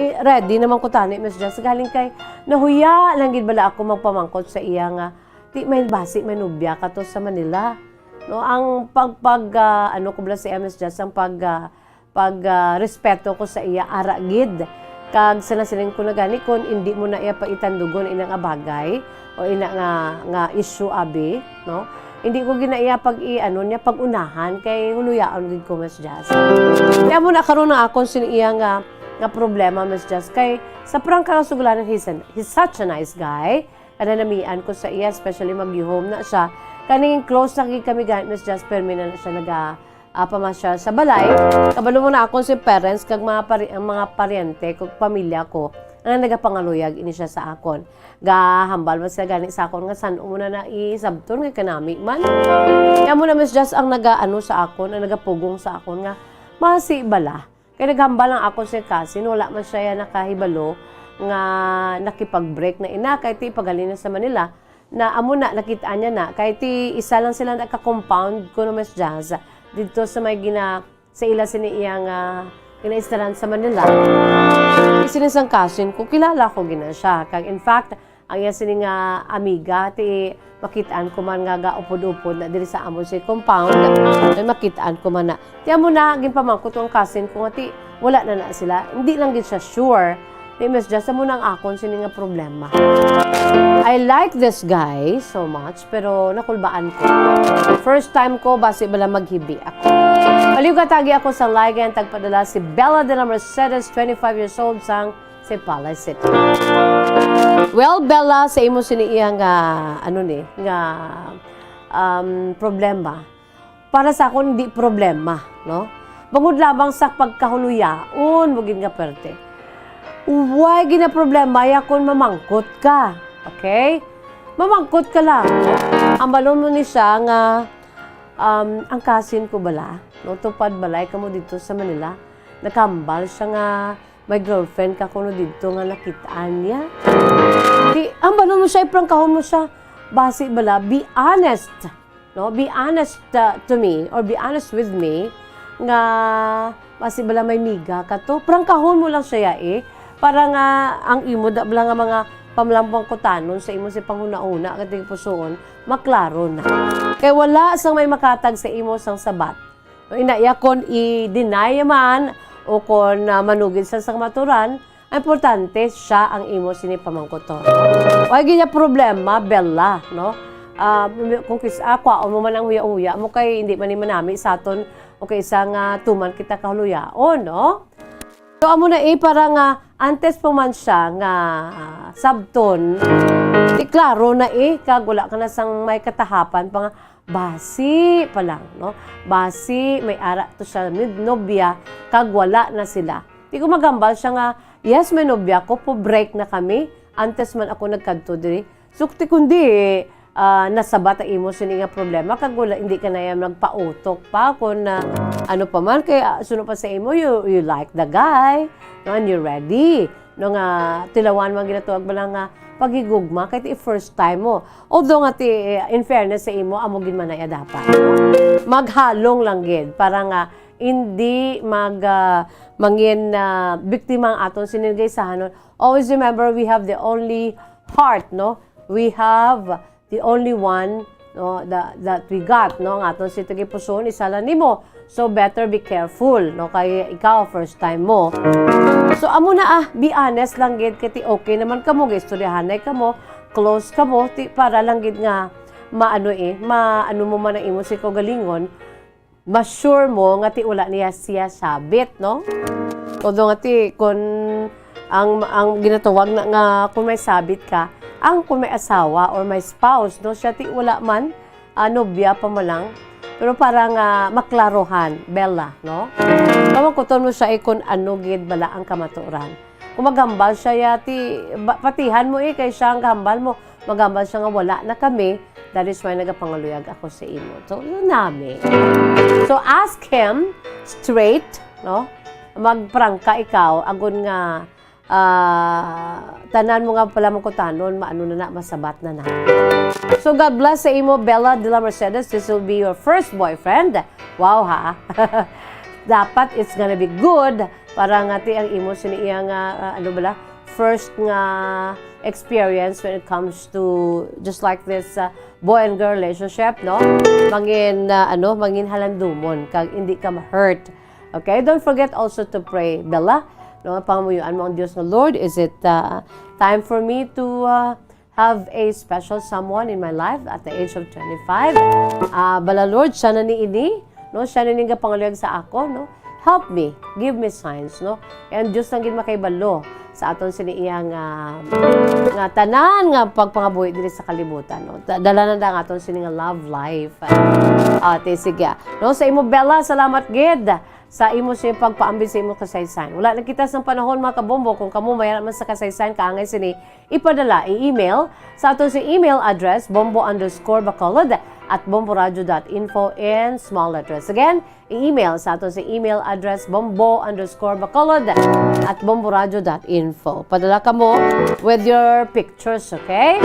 eh, ready naman ko tani, Miss Jazz. Galing kay nahuya lang gid bala ako magpamangkot sa iya nga, ti may basi may nobya ka to sa Manila. No, ang pag, pag, ah, ano ko bala sa iya, Miss Jazz, ang pag, ah, pag, ah, respeto ko sa iya, ara gid. Kag sa nasiling ko na gani, kung hindi mo na iya paitandugon ina nga bagay o ina nga, nga issue, abi, no? Hindi ko gina iya pag i-, ano niya, pag-unahan kay huluyaon gid ko, Miss Jazz. Kaya mo na karon ang akon sin iya nga, nga problema, Miss Jazz, kay sa prangka nga suglanan, he's, an, he's such a nice guy. Kananamian ko sa iya, especially magyuhom na siya. Kaning close na gid kami gani, Miss Jazz, permi na, na siya naga, ah, pamasyal sa balay. Kabalo mo na akon si parents kag mga pari-, ang mga paryente kag pamilya ko nga nagapangaluyag ini siya sa akon. Gahambal man sila gani sa akon nga san-o mo na na isabton nga kanami man. Kaya mo na, Miss Jazz, ang nagaano sa akon, ang nagapugong sa akon nga masi bala. Kay naghambal ang akon si cousin, wala man siya nakahibalo nga nakipag-break na ina, kay ti pagalina sa Manila, na amo na, nakit-an niya na. Kay ti isa lang sila naka-compound, kuno Miss Jazz, didto sa may gina-, sa ila sini iya nga ginaistaran sa Manila. Sini sang cousin ko, kilala ko gina siya. Kag in fact, ang iya sini nga amiga, ti makit-an ko man nga gaupod-upod na diri sa amon si compound. Ay, makit-an ko man na. Ti amo na, ginpamangkot ko ang cousin ko nga ti wala na na sila. Hindi lang gid siya sure. Ti Miss Jazz, amo na ang akon sini nga problema. I like this guy so much, pero nakulbaan ko. First time ko, basi bala maghibi ako. Palihog atagi ako sa ligay ang tagpadala si Bella de la Mercedes, twenty-five years old, sang Sipalay City. Well, Bella, sa imo sini iya nga, ano ni, nga, um, problema, para sa akon, hindi problema, no? Bangod lamang sa pagkahuloyaon mo gid nga perte. Way ginaproblema ya kung mamangkot ka, okay? Mamangkot ka lang. Hambalon mo ni siya nga, um, ang cousin ko bala, no? Tupad balay kamo dito sa Manila. Nakahambal siya nga may girlfriend ka kuno didto nga nakit-an niya. Di, hambalon mo siya, iprangkahon mo siya. Basi bala, be honest. No? Be honest, uh, to me, or be honest with me, nga basi bala may miga ka to. Prangkahon mo lang siya, eh. Para nga ang imo da bala nga mga pamalampangkutanon sa imo si panghunahuna nga tigpusoon, maklaro na. Kay wala sang may makatag sa imo sang sabat. No, ina iya kon i-deny man o kon, ah, manugid sa sang maturan, ang importante siya ang imo sini pamangkuton. Way gid niya problema, Bella, no? Ah, kung kis-, ah, kwaon mo man ang huya-huya mo kay hindi man ni manami sa aton o kay isa nga tuman kita kahuloyaon, no? So, amo na, eh, para nga antes pa man siya nga, ah, sabton, di klaro na, eh, kag wala ka na sang may katahapan pa nga basi pa lang, no? Basi may ara to siya nid-, nobya, kag wala na sila. Di ko maghambal siya nga, "Yes, may nobya ko, po break na kami, antes man ako nagkadto diri." So, ti kundi, ah, nasabat ang imo sini nga problema, kag wala, hindi ka na yan magpautok pa kung, ah, ano pa man, kay, ah, suno pa sa imo, you, you like the guy, no, and you're ready, no, nga tilawan man ginatawag ba lang nga paghigugma, kay ti first time mo. Although nga ti, in fairness sa imo, amo gid man na iya dapat, no? Maghalong lang gid, para nga hindi mag, ah, mangin, ah, biktima ang aton sini nga kaisahanon. Always remember, we have the only heart, no? We have the only one, no, that, that we got, no? Ang aton si tagipusoon, isa lang nimo. So, better be careful, no? Kay ikaw, first time mo. So, amo na, ah, be honest lang gid, kay ti okay naman kamo, gaistoryahanay kamo, close kamo, ti para lang gid nga maano, eh, maano mo man ang imo si kaugalingon, ma-sure mo nga ti wala niya siya sabit, no? Although nga ti, kun ang, ang ginatawag na nga kung may sabit ka, ang kung may asawa or may spouse, no, siya ti wala man, ah, nobya pa man lang. Pero para nga maklarohan, Bella, no? Pamangkuton mo siya, eh, kung ano gid bala ang kamatuoran. Kung maghambal siya, yati, ba-, patihan mo, eh, kay siya ang gahambal mo. Maghambal siya nga wala na kami, that is why nagapangaluyag ako sa imo. So, yun nami. So, ask him straight, no? Magprangka ikaw, agon nga, ah, tanan mo nga pala mangkutanon, maano na na, masabat na na. So, God bless sa imo, Bella de la Mercedes. This will be your first boyfriend. Wow, ha? Dapat it's gonna be good para nga ti ang imo sini iya nga, ah, ano bala, first nga experience when it comes to just like this, ah, boy and girl relationship, no? Mangin, ah, ano, mangin halandumon kag hindi ka ma-hurt. Okay? Don't forget also to pray, Bella. No, pangamuyoan mo ang Dios nga, "Lord, is it, ah, time for me to, ah, have a special someone in my life at the age of twenty-five?" Ah, bala, Lord, siya na ni ini, no? Siya na ni gapangaluyag sa ako, no? Help me, give me signs, no? And Dios lang gid makahibalo sa aton sini iya nga, nga tanan nga pagpangabuhi diri sa kalibutan, no? Da-, dala na ang aton sini nga love life. Ah, ti, sige. No, sa imo, Bella, salamat gid sa imo sini pagpaambit sa imo kasaysayan. Wala na kita sang panahon, mga kabombo. Kung kamo may man sa kasaysayan kaangay sini ipadala, i-email sa aton sa email address, bombo underscore bacolod at bomboradio dot info in small letters. Again, i-email sa aton sa email address, bombo underscore bacolod at bomboradio dot info. Padala kamo with your pictures, okay?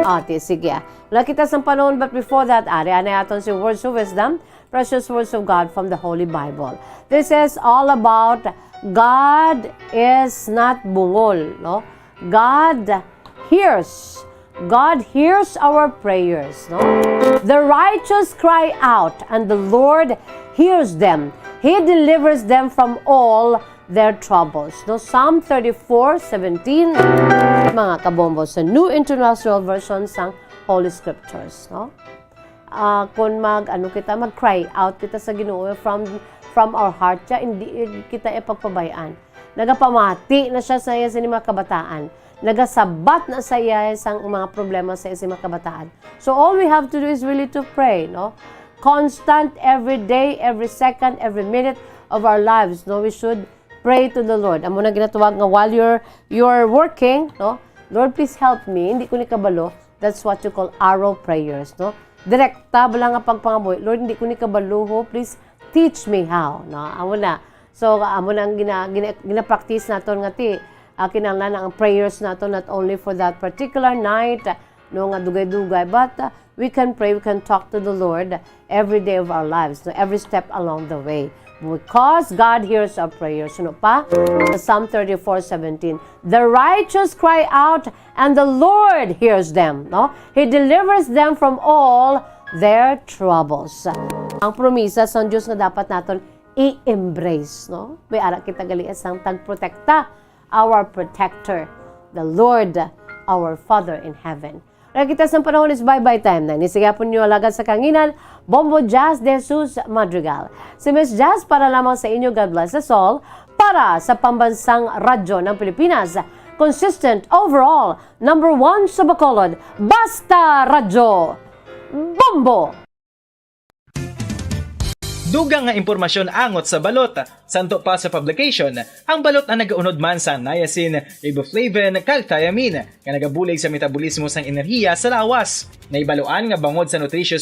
Ah, ti, sige. Wala kita sang panahon, but before that, ari anay aton si Words of Wisdom, precious words of God from the Holy Bible. This is all about God is not bungol, no? God hears. God hears our prayers, no? "The righteous cry out, and the Lord hears them. He delivers them from all their troubles." No? Psalm thirty-four seventeen, mga kabombo, sa New International Version sang Holy Scriptures, no? Ah, kung mag, ano kita, mag-cry out kita sa Ginoo from, from our heart, siya, hindi kita ipagpabayaan. Nagapamati na siya sa iya sini mga kabataan. Nagasabat na sa iya sang mga problema sa iya sini mga kabataan. So all we have to do is really to pray, no? Constant, every day, every second, every minute of our lives, no? We should pray to the Lord. Amo na ginatawag nga while you're, you're working, no? "Lord, please help me. Hindi ko ni kabalo." That's what you call arrow prayers, no? Direkta bala nga pagpangabuhi, "Lord, hindi ko ni kabalo ho. Please teach me how." No? Amo na. So, amo na ang gina-, gina-, gina-practice naton nga ti, ah, kinahanglan ang prayers naton not only for that particular night, no, nga dugay-dugay, but, ah, we can pray, we can talk to the Lord every day of our lives, no, every step along the way. Because God hears our prayers. Ano pa? Sa Psalm thirty-four seventeen, "The righteous cry out, and the Lord hears them." No? "He delivers them from all their troubles." Ang promisa sang Dios nga dapat naton i-embrace, no? May ara kita gali sang tagprotekta, our protector, the Lord, our Father in heaven. Kaya kita sa panahon is bye-bye time na. Ini sa gihapon niyo alagad sa kahanginan, Bombo Jazz de Jesus Madrigal. Si Miss Jazz para lamang sa inyo, God bless us all, para sa Pambansang Radyo ng Pilipinas. Consistent overall, number one sa Bacolod, Basta Radyo, Bombo! Dugang nga impormasyon angot sa balot. Santo pa sa publication, ang balot ang nagaunod man sa niacin, riboflavin, kag thiamine, nga nagabulig sa metabolismo sang enerhiya sa lawas. Nahibaluan nga bangod sa nutritious